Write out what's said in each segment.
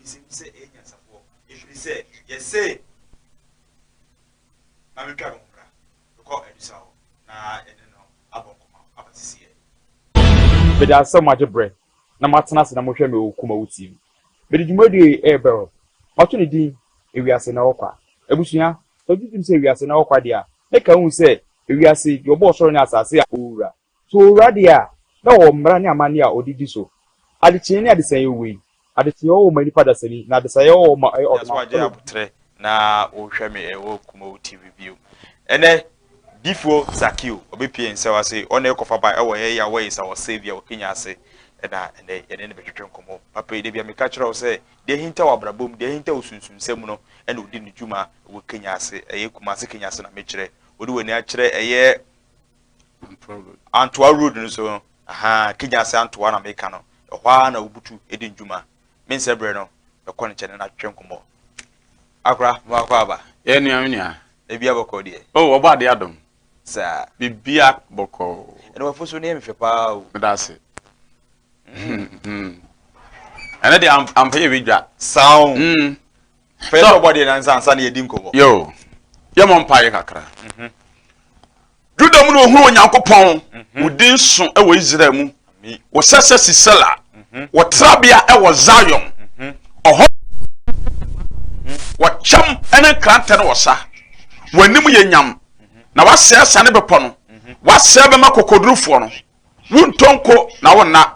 Mesɛ sɛ ɛyɛ nyansafoɔ, ɛfiri sɛ yɛse ma mentwa me ho mmra, mekɔ Adusa hɔ na yɛne no abɔ nkɔmmɔ aba sisiɛ. Meda ase sɛ moagye berɛ na moatena ase na mohwɛ me wɔ Kumawu TV. Mede dwumadie yi rebrɛ wo. Mato ne din Ewiase Na Ɛwɔ Kwa. Abusua, sɛ wogye tom sɛ ewiase na ɛwɔ kwa deɛ a, na ka hu sɛ ewiase, deɛ ɔbɔɔ ɔsoro ne asase a ɔwɔ wura. Sɛ ɔwɔ wura deɛ a, na ɔwɔ mmara ne amanneɛ a ɔde di so. Adekyee ne adesaeɛ wei. Adekyee wɔ hɔ ma nnipa dasani, na adesaeɛ wɔ hɔ ma ɛyɛ That's ɔdoma. why Jay Abutre na wohwɛ me ɛwɔ Kumawu TV bio. Ɛnɛ Difoɔ Zakeo ɔbɛpie nsɛw ase ɔna ɛkɔfa ba ɛwɔ yɛ Yahweh is our Savior wɔ Kenya ase ɛna ɛnɛ yɛne no bɛtwetwe nkɔmmɔ. Papa yi da bia meka kyerɛ wo sɛ deɛ ahinta wɔ abrabɔ mu, deɛ ahinta wɔ sunsumsɛm mu no ɛna ɔdi ne dwuma wɔ Kenya ase, ɛyɛ Kumasi Kenya ase na mekyerɛ. Wode w'ani akyerɛ ɛyɛ Antoa Road no so no, ahaa, Kenya ase Antoa na meka no, ɛhɔ ara na wobutu di ndwuma. Me nsɛ berɛ no, mɛkɔ ne nkyɛn ne no atwetwe nkɔmmɔ. Akora, mewakɔ aba. Yɛ nua, me nua. Ebia bɔkɔɔ deɛ. Oh, ɔbɔ adeɛ adom. Saa. Bibia bɔkɔɔ. Ɛna wafo so no yɛ me fɛ paa o. Meda ase. Ɛnɛ deɛ ampa yɛ bi dwa. Saa o. Fɛ sɛ ɔbɔ deɛ nansa ansa na yɛdi nkɔmmɔ. Yo, yɛmmɔ mpaeɛ kakra. Mhm. Juda mu na ohunu Onyankopɔn, mhm. wo din so wɔ Israel mu. Wo sɛsɛ si Sela, mhm. wo trabea wɔ Zion. Ɔhɔ wɔkyɛm ne nkrantɛ ne wɔsa. W'anim yɛ nyam, na wasɛe asane bepɔ no. Wasɛe bɛma kokodurufoɔ no. Wontɔ nko na wonna.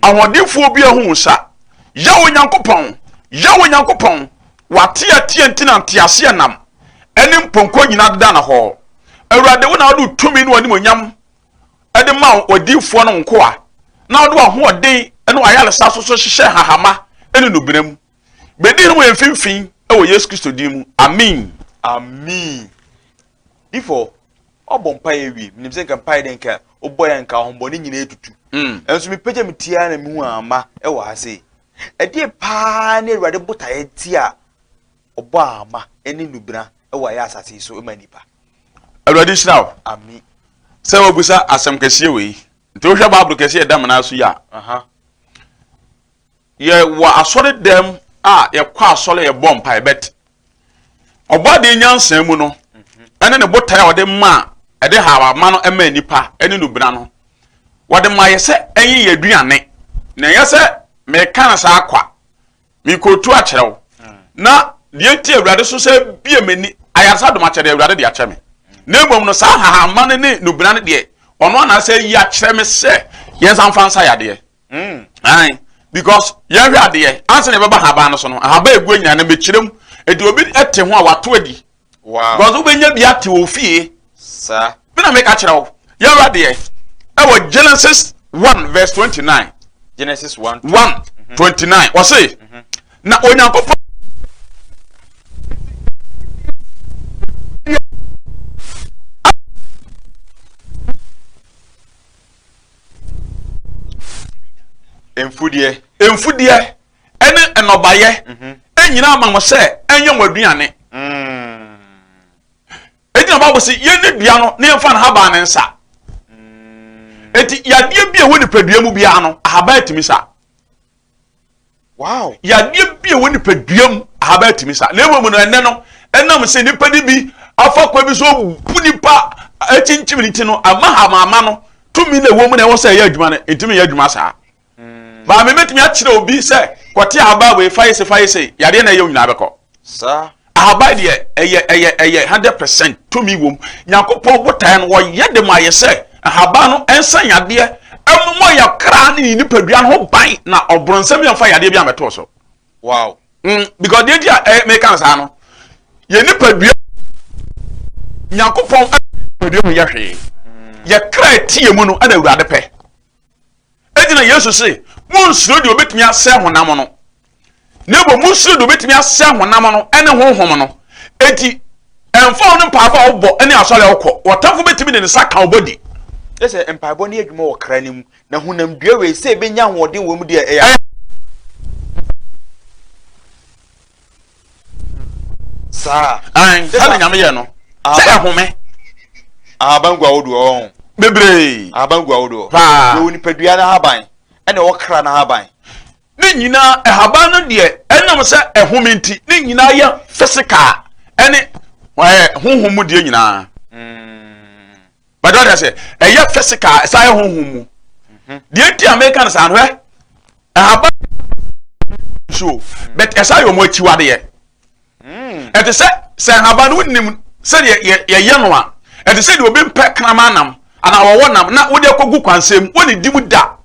Ahoɔdenfoɔ bi ahu wo nsa. Yah Onyankopɔn, Yah Onyankopɔn, w'ateatea nti na nteaseɛnam ne mpɔnkɔ nyinaa deda no hɔ. Awurade, wo na wode wo tumi ne w'animuonyam de ma w'adiyifoɔ ne wo nkoa, na wode w'ahoɔden ne w'ayaresa so so hyehyɛ nhahama ne nnubena mu. Bɛdi hene wɔ yɛn mfimfini wɔ Yesu Kristo din mu. Amen. Amen. Before ɔbɔ mpaeɛ awie, menim sɛ nka mpaeɛ deɛ nka wobɔ yɛ nka ahombɔne nyinaa tutu. Ɛnso mepagya me ti ara na mehu ama ɛwɔ ha sei. Ɛdeɛ paa ne Awurade botaeɛ nti a ɔbɔ ama ne nnubena ɛwɔ ayɛ asase yi so ma nnipa. Awurade nhyira wo. Amen. Sɛ wabisa asɛm kɛseɛ wei. Nti wohwɛ Bible kɛseɛ ɛda me nan so yi a. Yɛwɔ asɔre dɛm a yɛkɔ asɔre yɛbɔ mpae but ɔbɔadeɛ nyansa mu no ɛne ne botae a ɔde ma ɛde hawa no ɛma nipa ɛne nubena no wɔde ma yɛ sɛ ɛyɛ yɛ aduane na ɛyɛ sɛ meka no saa kwa mekɔtu akyerɛ wo na deɛ nti awurade so sɛ bie m'ani ayaresa dom akyɛ deɛ awurade de akyɛ me na mmom no saa hahama no ne nubena no deɛ ɔno anaasɛ yi akyerɛ me sɛ yɛnsa mfa nsa yadeɛ. Mm. Ayi, because yɛhwɛ adeɛ ansa na yɛbɛba ahaban no so no, ahaban egu nyinaa no mekyerɛ mu. Eti obi te ho a wato adi. Wow. Because wobɛnya bi ate wɔ fie. Saa. Bi na meka kyerɛ wo. Yɛhwɛ adeɛ ɛwɔ Genesis 1 verse 29. Genesis 1 1 29. Wɔse, na Onyankopɔn Mfudeɛ. Mfudeɛ ne nnɔbaeɛ mhm. nyinaa ma mo sɛ ɛnyɛ mo aduane. Mm. Eti na Bible sɛ yɛnni dua no na yɛmfa n'ahaban ne nsa. Mm. Eti yadeɛ bi a ɛwɔ nipadua mu biara no ahaban atumi sa. Wow. Yadeɛ bi a ɛwɔ nipadua mu ahaban atumi sa. Na mmom no ɛnɛ no ɛnam sɛ nipa no bi afa kwan bi so bu nipa akyinkyim ne ti no ama hamama no tumi na ɛwɔ mu na ɛwɔ sɛ ɛyɛ adwuma no ntumi yɛ adwuma saa. Hmm. Maame mɛtumi akyerɛ obi sɛ kɔte ahaban wei fa yɛ se fa yɛ se yadeɛ na ɛyɛ nyinaa bɛkɔ. Saa. Ahaban deɛ ɛyɛ ɛyɛ ɛyɛ 100% tumi wom. Nyankopɔn botaeɛ no wɔyɛ de ma yɛ sɛ ahaban no ɛnsa yadeɛ, ɛmmɔ yɛ kra ne ne nipadua no ho ban na ɔbronsam bi amfa yadeɛ bi ammɛtoo so. Wow. Because deɛ nti a ɛyɛ meka no saa no, yɛ nipadua Nyankopɔn nipadua mu yɛ hwee. Yɛ kra ɛte yɛ mu no ɛna Awurade pɛ. Enti na Yesu se, Munnsuro deɛ obetumi asɛe honam no, na mmom munsuro deɛ obetumi asɛe honam no ne honhom no. Enti, ɛmfa ho ne mpaebɔ a wobɔ ne asɔre a wokɔ, w'atamfo betumi de ne nsa aka wo bɔdi. Kyerɛ sɛ, mpaebɔ no yɛ adwuma wɔ kra no mu, na honamdua wei, sɛ ebenya ahoɔden wɔ mu deɛ, ɛyɛ. Saa. Ae, saa na Nyame yɛ no. Sɛ ɛhome. Ahaban gu ahodoɔ ɔho. Bebree. Ahaban gu ahodoɔ. Paa. Yɛwɔ nipadua n'ahaban, ɛna ɛwɔ kra n'ahaban. Ne nyinaa ɛhaban no deɛ ɛnam sɛ ɛhome nti ne nyinaa yɛ physical ɛne ɛɛ honhom mu deɛ nyinaa. Bàtɛ ɔde sɛ ɛyɛ physical ɛsan yɛ honhom mu. Deɛ nti a meka no saa no hɛ ɛhaban nsuo but ɛsan yɛ wɔn akyiwadeɛ. Ɛte sɛ sɛ nhaban no wonim sɛdeɛ yɛyɛ no a, ɛte sɛ deɛ obi mpɛ kraman nam anaa wɔwɔ nam na wode akɔgu kwansɛm mu, wɔne di mu da.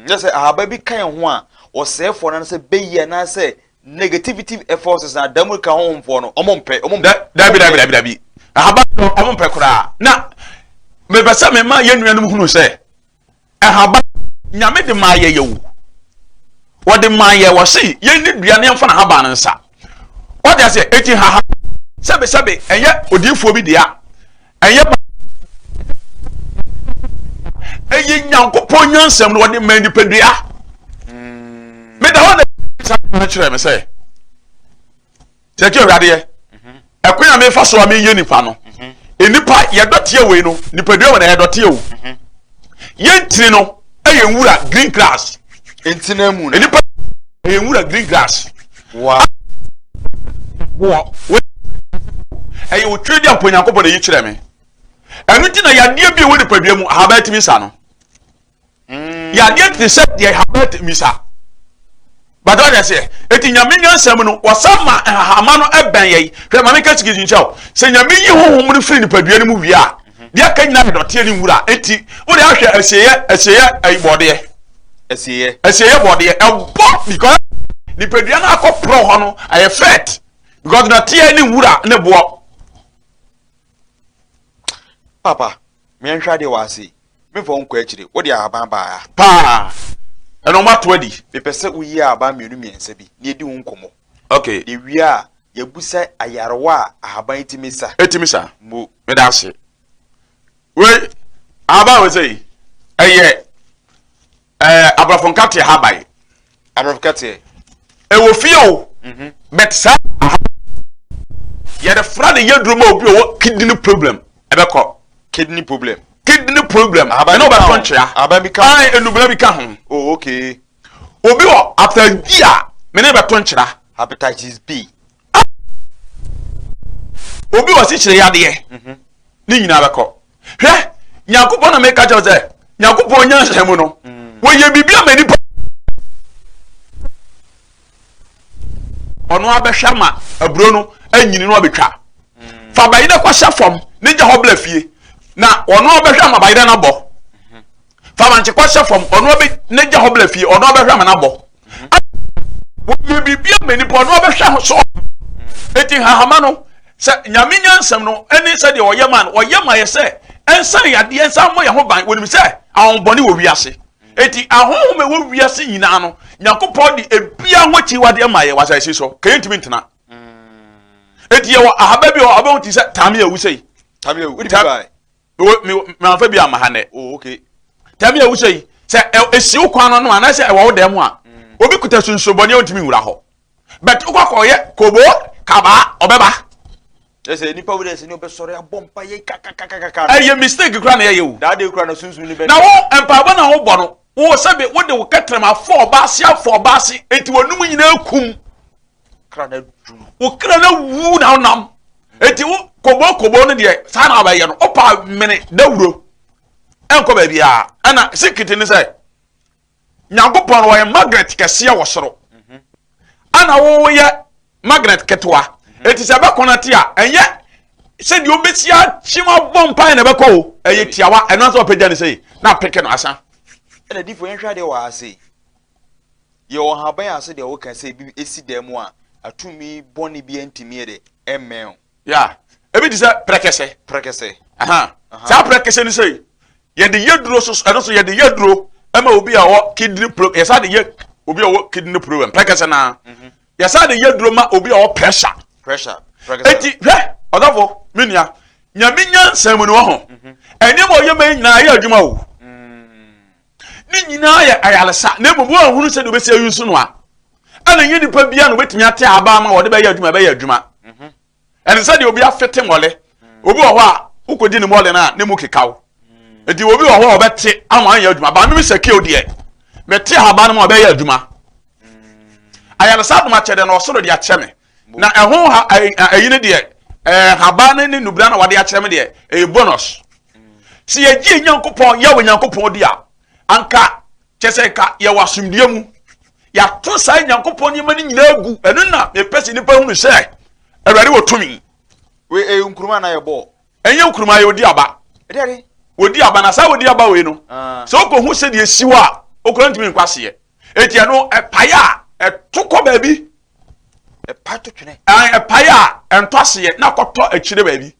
Nyɛ sɛ ahaba bi ka yɛn ho a, ɔsɛefoɔ no anaasɛ bɛyi anaasɛ negativity forces na adamu ka honhomfoɔ no, ɔmo mpɛ, ɔmo mpɛ. Dabi, dabi, dabi, dabi. Ahaba no, ɔmo mpɛ koraa. Na mepɛ sɛ mema yɛn nuanom hunu sɛ, ahaba Nyame de maa yɛ yɛ o. Wɔde maa yɛ, wɔse yɛnni dua na yɛmfa n'ahaban no nsa. Wɔde aseɛ, eti haha, sɛbe sɛbe, ɛnyɛ odiyifoɔ bi dea. Ɛnyɛ ba ɛyɛ Nyankopɔn nyansam no wɔde ma nipadua. Meda hɔ na saa no kyerɛ me sɛ kyerɛkyerɛ awuradeɛ ɛkwan a mefa so a meyɛ nipa no nipa yɛdɔteɛ wei no nipadua wɔ na yɛdɔteɛ o yɛntini no ɛyɛ nwura green grass ntina mu na nipa ɛyɛ nwura green grass wa boɔ ɛyɛ otwe di ampo nyankopɔn na eyi kyerɛ me ɛno nti na yadeɛ bi ɛwɔ nipadua mu ahaba atumi sa no mm. yadeɛ te sɛ deɛ ahaba atumi sa bàtà ɔde aseɛ eti nyame nyansa mu no wɔsa ma nhahama no ɛbɛn yɛ yi hwɛ maame ka sikisi nkyɛw sɛ nyame yi honhom no firi nipadua no mu wie a deɛ aka nyinaa yɛ dɔteɛ ne nwura eti wode ahwɛ asieɛ asieɛ ayi bɔdeɛ asieɛ asieɛ bɔdeɛ ɛbɔ because nipadua no akɔ porɔ hɔ no ayɛ fɛt because dɔteɛ ne nwura ne boɔ. Papa, meɛnhwɛ adeɛ wɔ ase yi. Memfa wo nkɔ akyire. Wode ahaban baa ha. Paa. Ɛna ɔmo ato adi. Mepɛ sɛ woyi ahaban mmienu mmiɛnsa bi na yɛdi ho nkɔmmɔ. Okay. Yɛwie a, yɛabusa ayarewa a ahaban yi tumi sa. Ɛtumi sa. Mo. Meda ase. Wei, ahaban wei sɛ yi, ɛyɛ ɛɛ aborɔfo nkateɛ ahaban. Aborɔfo nkateɛ. Ɛwɔ fie o. Mhm. But saa yɛde fra ne yɛ duro ma obi ɔwɔ kidney problem ɛbɛkɔ. Kidney problem. Kidney problem. Ɛna ɔbɛtɔ nkyea. Ahaban bi ka ho. Ayi enubena bi ka ho. Oh okay. Obi wɔ hepatitis B a me ne bɛtɔ nkyera. Hepatitis B. Obi wɔ sikyere yadeɛ. Mhm. Ne nyinaa bɛkɔ. Hwɛ Nyankopɔn na meka kyerɛ sɛ Nyankopɔn nyansa mu no mm. wɔyɛ biribi ama nipa ɔno abɛhwɛ ama aburo no anyini no abɛtwa mm. fa bayerɛ kɔhyɛ fam ne gya hɔ bla fie na ɔno abɛhwɛ ama bayerɛ no abɔ mm-hmm. fa bankye kɔhyɛ fam ɔno abɛ ne gya hɔ bla fie ɔno abɛhwɛ ama no abɔ wɔyɛ biribi ama nipa ɔno abɛhwɛ ho so eti hahama no sɛ nyame nyansɛm no ɛne sɛdeɛ ɔyɛ ma no ɔyɛ ma yɛ sɛ ɛnsan yadeɛ nsan mmɔ yɛn ho ban wɔnim sɛ ahonbɔne wɔ wiase eti ahonhom ɛwɔ wiase nyinaa no nyankopɔn de ebia ho akyiwadeɛ ma yɛ wɔ asase so kɛyɛ ntumi ntena eti yɛwɔ ahaba bi wɔ ɔbɛn ti sɛ taame awu sɛ yi taame awu wodi bi ba mamfa bi amma ha nnɛ oh, okay. tɛmi a wosɛ yi sɛ esi wo kwan no no anaasɛ ɛwɔ wo dan mu a mm. obi kuta sunsunbɔne a ontumi nwura hɔ but wokɔ akɔyɛ kobo kabaa ɔbɛba ɛsɛ nipa wo dɛ sɛ ne ɔbɛsɔre abɔ mpa yɛ kakakakaka ɛyɛ mistake kura na ɛyɛ o daade kura na sunsun ne bɛ na wo mpaebɔ na wobɔ no wo sɛbi wode wo kɛtɛrɛm afɔ ɔbaase afɔ ɔbaase enti wɔnum nyinaa kum kra na duru. Wo kra na wu na wonam. Eti wo kobo kobo no deɛ saa na wabɛyɛ no. Wopa mene dawuro. Ɛnkɔ baabi a. Ɛna sikiti ne sɛ Nyankopɔn no wɔyɛ magnet kɛseɛ wɔ soro. Ɛna woyɛ magnet ketewa. Eti sɛ ɛbɛkɔ no te a ɛnyɛ sɛdeɛ wobɛsi akyem abɔ mpaeɛ na ɛbɛkɔ o. Ɛyɛ tiawa ɛno asɛ ɔpɛgya ne sɛ na apeke no asa. Ɛna difo yɛnhwɛ adeɛ wɔ ha sei. Yɛwɔ nhaban a sɛdeɛ woka sɛ ebi si dan mu a, atumi bɔne biara ntumi yɛ dɛ ɛmmɛn wo. Yeah, ebi te sɛ prɛkɛsɛ. Prɛkɛsɛ. Aha. Saa prɛkɛsɛ no sɛ yɛde yɛ duro so ɛno so yɛde yɛ duro ɛma obi a ɔwɔ kidney problem yɛsa de yɛ obi a ɔwɔ kidney problem prɛkɛsɛ naa mhm. yɛsa de yɛ duro ma obi a ɔwɔ pressure. Pressure. Prɛkɛsɛ. Eti hwɛ ɔdɔfo me nua nyame nyansa mu no wɔ ho mhm. ɛnneɛma ɔyɛ ma nyinaa yɛ adwuma o. Mm. Ne nyinaa yɛ ayaresa, na mmom wɔanhunu sɛdeɛ wɔbɛsi ayi nso no a, ɛna nyɛ nipa biara na wɔbɛtumi ate aba ama wɔde bɛyɛ adwuma ɛbɛyɛ adwuma. Mhm. Ɛne sɛdeɛ obi afete mmɔle, mm. obi wɔ hɔ a wokɔdi ne mmɔle no a ne mu kekaw. Nti obi wɔ hɔ a ɔbɛte ama anyɛ adwuma, ba meme sɛ keo deɛ, Mete ahaban no mu a ɔbɛyɛ adwuma. Ayaresa adom akyɛdeɛ no ɔsoro de akyɛ me. Na ɛho ha ɛyi no deɛ ɛɛ haban no ne nubra na wɔde akyerɛ me deɛ ɛyɛ bonus. Sɛ yɛgye Nyankopɔn yɛ wɔ Nyankopɔn di a anka kyɛ sɛ nka yɛwɔ asomdue mu. Yɛato saa Nyankopɔn nneɛma no nyinaa gu. Ɛno na mepɛ sɛ nnipa hunu sɛ Awurade wɔ tumi. Wei ɛyɛ nkuruma na yɛbɔ. Ɛnyɛ nkuruma yɛ odi aba. Wɔdi aba na saa wɔdi aba wei no ah. sɛ wokɔhu sɛdeɛ ɛsi hɔ a wokora ntumi nkɔ aseɛ. Enti ɛno ɛpae a ɛto kɔ baabi. Ɛpae to twene. Ɛpae a ɛntɔ aseɛ na akɔtɔ akyire baabi.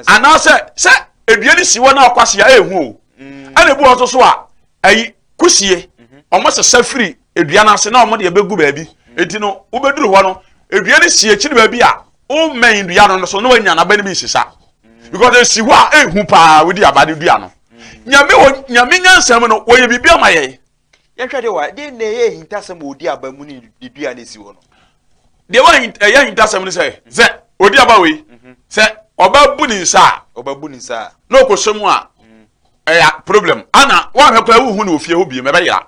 Anaasɛ sɛ edua no si hɔ na akɔ aseɛ a ɛhu o. Mm. Ɛna ebi wɔ nso so a ɛyi kusie mhm. wɔn sesa firi edua no ase na wɔn de ɛbɛgu baabi. Mm. Eti no wobɛduru hɔ no edua no si akyiri baabi a womɛn dua no so na wanya n'aba no bi sesa. Mm. Because esi hɔ a ehu paa wodi aba no dua no. Nyame wɔ nyame nyansa mu no wɔyɛ biribi ama yɛn. Yɛnhwɛ de wa deɛ na ɛyɛ ahintasɛm wɔ odi aba mu ne ne dua na esi hɔ no. Deɛ wɔ ɛyɛ ahintasɛm no sɛ sɛ odi aba wei mhm. sɛ ɔba bu ne nsa a. Ɔba bu ne nsa a. Na ɔkɔsɔ mu a mm. ɛyɛ problem ana wɔahwɛ koraa wohu ne ofie hɔ biem ɛbɛyera.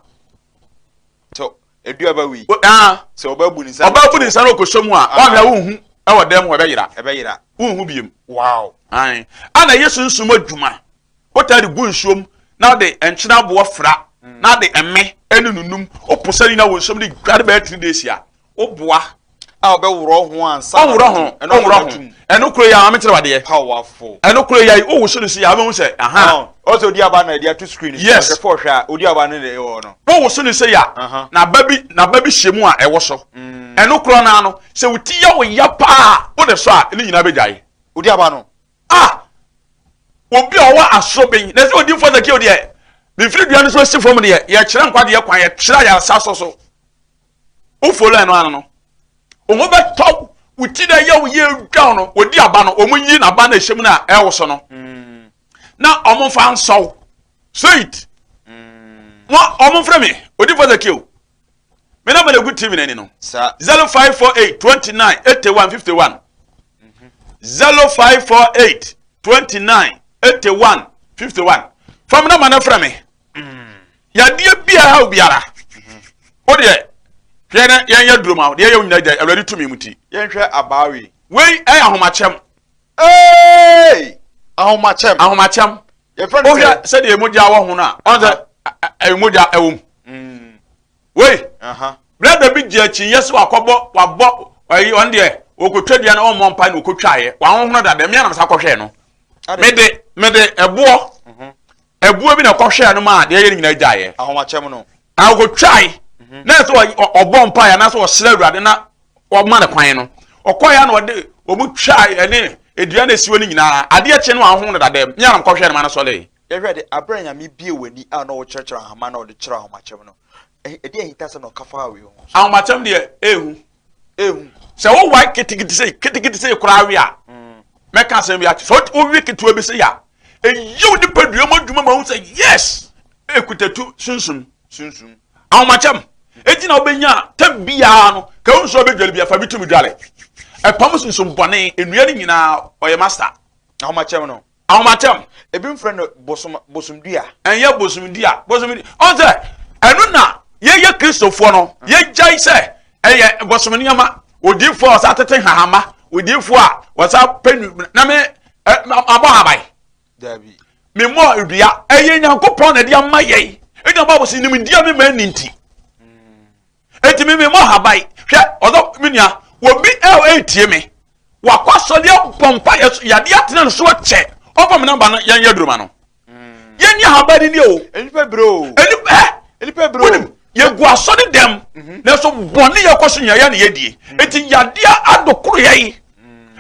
Sɛ edu aba wei. Sɛ ɔba bu ne nsa. Ɔba bu ne nsa na ɔkɔsɔ mu a wɔahwɛ wohu ɛwɔ dan mu ɛbɛyera. Ɛbɛyera. Wohu biem. Wow. Ana ɛyɛ sunsum adwuma. Wotaa de gu nsuom na wode nkyene aboɔ fra na de ɛme ne nunum woposa nyina wɔ nsuom de dware bɛyɛ 3 days a woboa. A ɔbɛworɔ ho ansa. Ɔnworɔ ho, ɔnworɔ ho. Ɛno kuro yi a maame kyerɛ wadeɛ. Powerful. Ɛno kuro yi a wowoso no si a wobɛhu sɛ aha. Ɔsɛ odi aba na ɛde ato screen. Yes. Ɔhwɛfo ɔhwɛ a odi aba no na ɛwɔ no. Wowoso no sɛ ya na aba bi na aba bi hyɛ mu a ɛwɔ so. Ɛno kuro no ano sɛ wo ti yɛ wo ya paa wode sɔ a ne nyinaa bɛgyae. Odi aba no. Ah! Obi a ɔwɔ asoben, na sɛ odiyifoɔ Sakeo deɛ, mefiri dua no so asi fam deɛ, yɛkyerɛ nkwagyeɛ kwan, yɛkyerɛ ayaresa so so. Wo follow ɛno ano no, wo ho bɛtɔ wo ti dɛ yɛ wo yɛ dwaw no, wɔdi aba no, wɔn yi n'aba no ɛhyɛ mu no a ɛwɔ so no, mm. na wɔn mfa nsɔw. Straight. Mm. Wɔn mfrɛ me, odiyifoɔ Sakeo. Me number na egu TV n'ani no. 0548 29 81 51. 0548 29 81 51. Fam na ma na frɛ me. Yadeɛ biara ha obiara. O deɛ hwɛ na yɛn yɛ duro ma deɛ yɛ nyina gya awurade tumi mu ti. Yɛnhwɛ abaawi. Wei ɛyɛ ahomakyɛm. Ee ahomakyɛm. Ahomakyɛm. Yɛfrɛ no sɛ. Wohwɛ sɛdeɛ mogya wɔ ho no a ɔn sɛ ɛyɛ mogya ɛwɔ mu. Mm. Wei, brada bi gye akyinnye sɛ wakɔbɔ wabɔ ayi ɔno deɛ ɔkɔtwa dua no ɔmmɔ mpa na ɔkɔtwaeɛ wahohono dada mmea na mesa kɔhwɛɛ no mede mede ɛboɔ mhm. ɛboɔ bi na ɛkɔhwɛɛ no maa deɛ ɛyɛ no nyinaa gyaeɛ ahomakyɛm no ɔkɔtwae mhm. na ɛsɛ ɔbɔ mpaeɛ anaasɛ ɔsrɛ awurade na ɔma no kwan no ɔkɔeɛ na ɔde wɔn twae ɛne edua na esiwɔ no nyinaa adeɛ kye no ahohono dada mmea na mekɔhwɛɛ no ma no sɔlee Yɛhwɛ de, aber a Nyame bue w'enyi a na ɔrekyerɛkyerɛ ahoma na ɔdze kyerɛ ahomakyɛm no, ɛdeɛn ahintasɛm na ɔka faa wei ho? Ahomakyɛm deɛ, ehu. Ehu. Sɛ wowae ketekete sei, ketekete sei koraa we a, mɛka asɛm bi akyerɛ. Sɛ wowe ketewa bi sei a, ɛyɛ wo nipadua mu adwuma ma wohu sɛ yes, ɛkuta tu sunsum. Sunsum. Ahomakyɛm. Enti na wobɛnya tam biara no, ka wo nsuo bɛdwale bi afa bi tumi dwale. Ɛpam sunsum bɔne, nnua no nyinaa, ɔyɛ master. Ahomakyɛm no. Ahomakyɛm. Ebi mfrɛ no bosom bosomdua. Ɛnyɛ bosomdua. Bosomdua. Ɔn sɛ ɛno na yɛyɛ Kristofoɔ no yɛgyae sɛ ɛyɛ bosom nneɛma. Odiifoɔ a ɔsa tete hahama. Odiifoɔ a ɔsa pɛ nu na me abɔ haban. Dabi. Me mmɔ dua. Ɛyɛ Nyankopɔn na ɛde ama yɛn. Ɛna Bible sɛ nimdeɛ me ma nni nti. Eti me me mɔ haban. Hwɛ ɔdɔ me nua obi ɛretie me. Wakɔ asɔre abɔ mpa yɛ so yadeɛ atena no so akyɛ. Ɔfa me namba no yɛn yɛ duruma no. Yɛn ni ahaban ni ni o. Enipa bere o. Enipa ɛ. Enipa bere o. Wonim yɛgu asɔre dɛm. Mhm. Nanso bɔne yɛ kɔ so nyɛ yɛ na yɛdie. Mhm. Eti yadeɛ adokoro yɛ yi.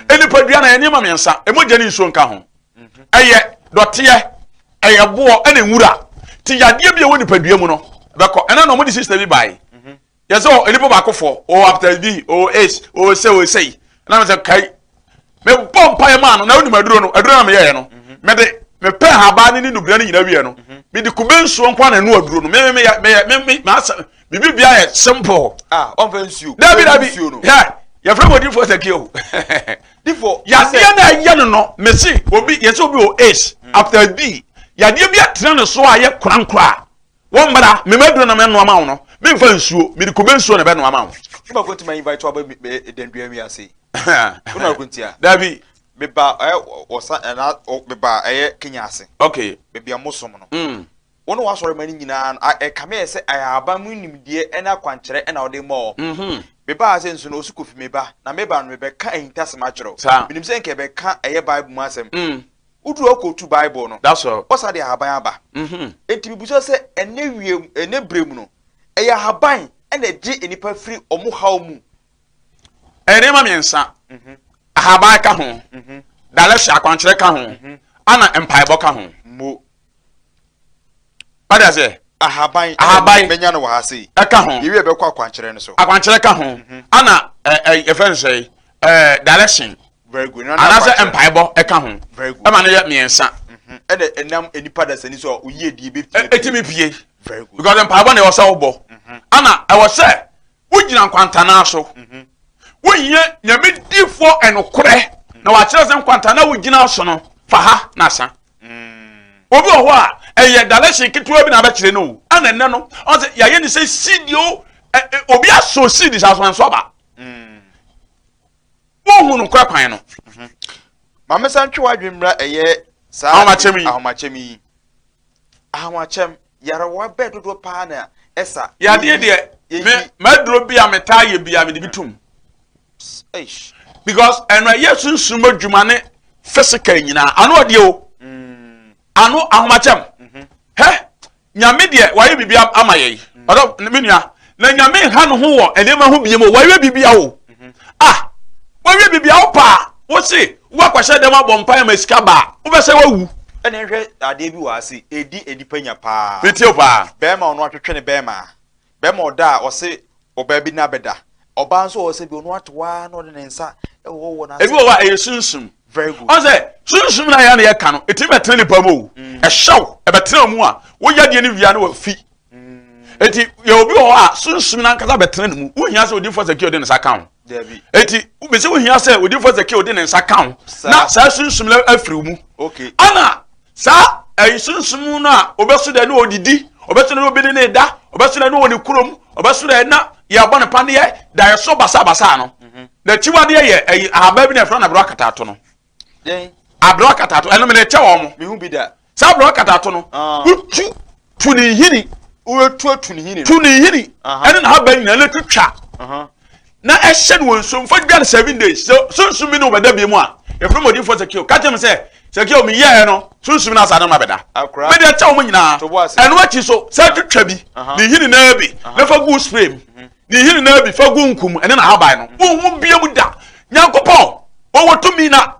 Enipa mhm. dua na yɛ nneɛma mmiɛnsa. Emu gya ne nsuo nka ho. Ɛyɛ dɔteɛ, ɛyɛ boɔ, ɛna nwura. Ti yadeɛ bi a ɛwɔ nipadua mu no bɛkɔ. Ɛna na wɔde sista bi bae. Yɛ sɛ nipa baako fɔ, ɔwɔ hepatitis B, ɔwɔ AIDS, ɔwɔ sɛ ɔwɔ sɛyi. Ɛna mo sɛ kai. Mebɔ mpaeɛ maa no na wonim aduro no, aduro na meyɛɛ no. Mede mepɛ nhaban ne ne nubea no nyinaa wieɛ no, mede kube nsuo nko na ɛno aduro no. Me me me me me m'asɛ Bibi bia yɛ simple. Ah, ɔnfɛ nsuo. Dabi dabi. Yɛ yɛfrɛ mo difoɔ sɛ kio. Difoɔ. Yadeɛ na ɛyɛ no no mesi obi yɛsɛ obi wɔ AIDS mm. after B yadeɛ bi atena ne so a yɛ korankora. Wo mmra, me maduro na mɛnoa ma wo no, memfa nsuo, mede kube nsuo na ɛbɛnoa ma wo. Wo ma konti invite wo aba dandua wi ase. Wo na konti a. Dabi. Meba ɛyɛ wɔsa ɛna meba ɛyɛ Kenya ase. Okay. Baabi a mosom no. Mm. Wo ne w'asɔremma no nyinaa no, ɛkame ayɛ sɛ ɛyɛ aban mu nimdeɛ ne akwankyerɛ na wode ma wɔn. Mm-hmm. Mebaa ha sɛ nso no, osu kofi me ba, na meba no mebɛka ahintasɛm akyerɛ wo. Saa. Menim sɛ nka ɛbɛka ɛyɛ Bible mu asɛm. Mm. Woduru hɔ kɔtu Bible no, That's all. wɔsa de ahaban aba. Mm-hmm. Enti mebisa sɛ, ɛnnɛ wiem, ɛnnɛ berɛ mu no, ɛyɛ ahaban na ɛgye nnipa firi wɔn haw mu? Ɛyɛ nneɛma mmiɛnsa. Mm-hmm. Ahaban ka ho, mm-hmm. dalɛhyɛ akwankyerɛ ka ho, mm-hmm. ana mpaebɔ ka ho. Mo. Wate aseɛ? Ahaban. Ahaban. Menya no wɔ ha sei. Ɛka ho. Yɛwie bɛkɔ akwankyerɛ no so. Akwankyerɛ ka ho. Mhm. Ana ɛ ɛ yɛfrɛ no sɛ ɛ direction. Very good. Anaasɛ mpaebɔ ɛka ho. Very good. Ɛma no yɛ mmiɛnsa. Mhm. Ɛna ɛnam nipa dasani so a oyi edi ebe pie. Etimi pie. Very good. Because mpaebɔ na ɛwɔ sɛ wobɔ. Mhm. Ana ɛwɔ sɛ wogyina nkwantanaa so. Wohia nyame difoɔ ɛnokorɛ na wakyerɛ sɛ nkwantanaa wogyina so no fa ha na sa. Obi wɔ hɔ a ɛyɛ direction ketewa bi na abɛkyerɛ no o. Ɛna ɛnɛ no ɔn sɛ yɛayɛ ne sɛ seed o obi asɔ seed saa so ɛnso aba. Wohu no kora kwan no. Maame san twe w'adwene mmra ɛyɛ saa ahomakyɛm yi. Ahomakyɛm yi. Ahomakyɛm yarewa bɛɛ dodoɔ paa na ɛsa. Yadeɛ deɛ me maduro bi a metaa yɛ bi a mede bi tum. Because ɛno ɛyɛ sunsum adwuma ne physical nyinaa ano ɔdeɛ o. Mm. Ano ahomakyɛm. Mm-hmm. Hɛ nyame deɛ wayɛ biribi ama yɛn. Mm. Ɔdɔ me nua na nyame nha ne ho wɔ nneɛma ho biem o wayɛ biribi o. Mm-hmm. Ah wayɛ biribi a wopaa wose woakɔhyɛ dɛm abɔ mpaeɛ ma sika baa wobɛsɛ wawu. Ɛna nhwɛ adeɛ bi wɔ ase ɛdi nnipa nya paa. Metie paa. Bɛrima ɔno atwetwe ne bɛrima. Bɛrima ɔda a ɔse ɔbaa bi na bɛda. Ɔbaa nso ɔwɔ sɛ bi ɔno ato hɔ na ɔde ne nsa ɛwɔ wɔ n'ase. Ebi wɔ hɔ a ɛyɛ sunsum. Very good. Ɔn sɛ sunsum na yɛn na yɛka no etimi bɛtena nipa mu o. Mm. Ɛhyɛw ɛbɛtena mu a woyɛ deɛ no wia no wɔ fi. Mm. Eti yɛ obi wɔ hɔ a sunsum n'ankasa bɛtena ne mu. Wohia sɛ odiifo sɛ kí ɔde ne nsa ka ho. Dabi. Eti bɛsɛ wohia sɛ odiifo sɛ kí ɔde ne nsa ka ho. Na saa sunsum no afiri mu. Okay. Ana Saa ɛyi sunsum no a ɔbɛso dɛ ne ɔdidi, ɔbɛso dɛ ne obi ne ne da, ɔbɛso dɛ ne wɔ ne kurom, ɔbɛso dɛ na yɛabɔ ne paneɛ da yɛso basabasa no. Mhm. N'akyiwadeɛ yɛ ɛyi ahaban bi na yɛfrɛ no aberewa katato no. Aberewa katato ɛno mene kyɛ wɔn. Mehu bi da. Saa aberewa katato no, ah. wotu tu ne nhini. Wotu atu ne nhini. Tu ne nhini. Ɛne n'ahaban nyinaa na twitwa. na ɛhyɛ no wɔ nsuo mu fa dwa no 7 days. Sɛ sunsum bi ne wobɛda bi mu a, yɛfrɛ mu odiyifoɔ Sakeo ka kyerɛ me sɛ, Sakeo, meyɛɛ no sunsum no asa ne ma bɛda. Mede ɛkyɛ wɔn nyinaa. Ɛno akyi so sɛ twitwa bi ne nhini naa bi na fa gu spray mu, ne nhini naa bi fa gu nku mu, ɛne n'ahaban no, wonhu bia mu da. Nyankopɔn wɔwɔ tumi na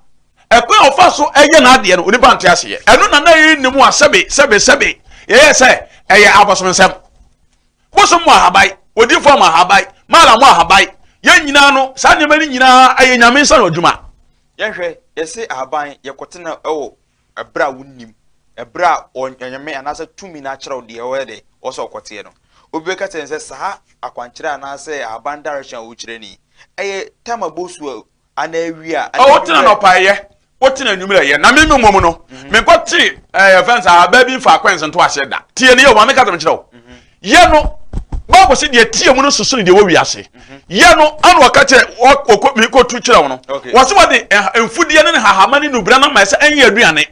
ɛkwan a ɔfa so ɛyɛ n'adeɛ no onipa nte aseɛ. Ɛno na na yɛyɛ ne mu a sɛbe sɛbe sɛbe yɛyɛ sɛ ɛyɛ abosomsɛm. Bosom mu ahaban, odiyifoɔ mu ahaban, mala mu ahaban, yɛn nyinaa no, saa nneɛma no nyinaa ɛyɛ Nyame nsa no adwuma. Yɛnhwɛ, yɛse ahaban, yɛkɔtena wɔ ɛberɛ a wonnim, ɛberɛ a Onyame anaasɛ tumi no akyerɛ wo deɛ ɔyɛ dɛ, ɔwɔ sɛ ɔkɔteɛ no. Obi bɛka kyerɛ no sɛ saa akwankyerɛ anaasɛ ahaban direction a wokyerɛ no yi, ɛyɛ time a bosuo anaa awia anaa Ɔ, wotena anwummerɛ. anɔpa ɛyɛ, wotena anwummerɛ ɛyɛ. Na me mmom no, menkɔte ɛɛ yɛfrɛ no sɛ ahabaa bi mfa akwan nto aseɛ da. Tie ne yɛ o, maame ka sɛ menkyerɛ wo. Yɛ no, Bible sɛ deɛ tie mu no soso ne deɛ wɔ wiase. Yɛ no, ana ɔka kyerɛ, ɔ- ɔkɔ, mekɔtu kyerɛ wo no. Okay. Wɔse wɔde mfudeɛ ne ne hahama ne nubra no ama sɛ ɛnyɛ aduane.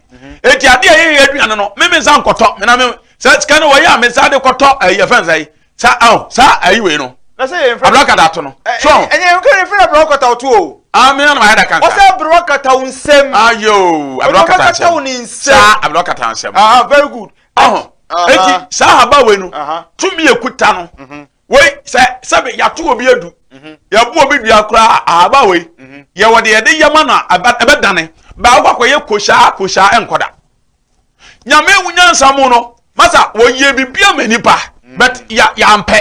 Enti adeɛ a ɛyɛ aduane no, me me nsa nkɔtɔ. Me na me, sɛ sika no wɔyɛ a me nsa de kɔtɔ ɛɛ yɛfrɛ no sɛ Sa aw saa ayi wei no. Na sɛ yɛn fɛ. Abirɛ kata to no. So. Ɛnyɛ yɛn kɛ yɛn fɛ abirɛ kata to o. Ah mi na ma yɛ da kansa. Ɔsɛ abirɛ kata wo nsam. Ayo abirɛ kata nsam. Kata wo ne nsam. Saa abirɛ kata nsam. Ah very good. Ɔhɔn. Eti saa haba wei no. Tumi ekuta no. Mhm. Wei sɛ sɛbi yato obi adu. Mhm. Yɛbu obi dua koraa ahaba wei. Mhm. Yɛwɔ deɛ yɛde yɛ ma no ɛbɛdane. Baako akɔyɛ kosaa kosaa ɛnkɔda. Nyame wo nyansa mu no masa wɔyɛ biribi ama nipa mm. but ya yampɛ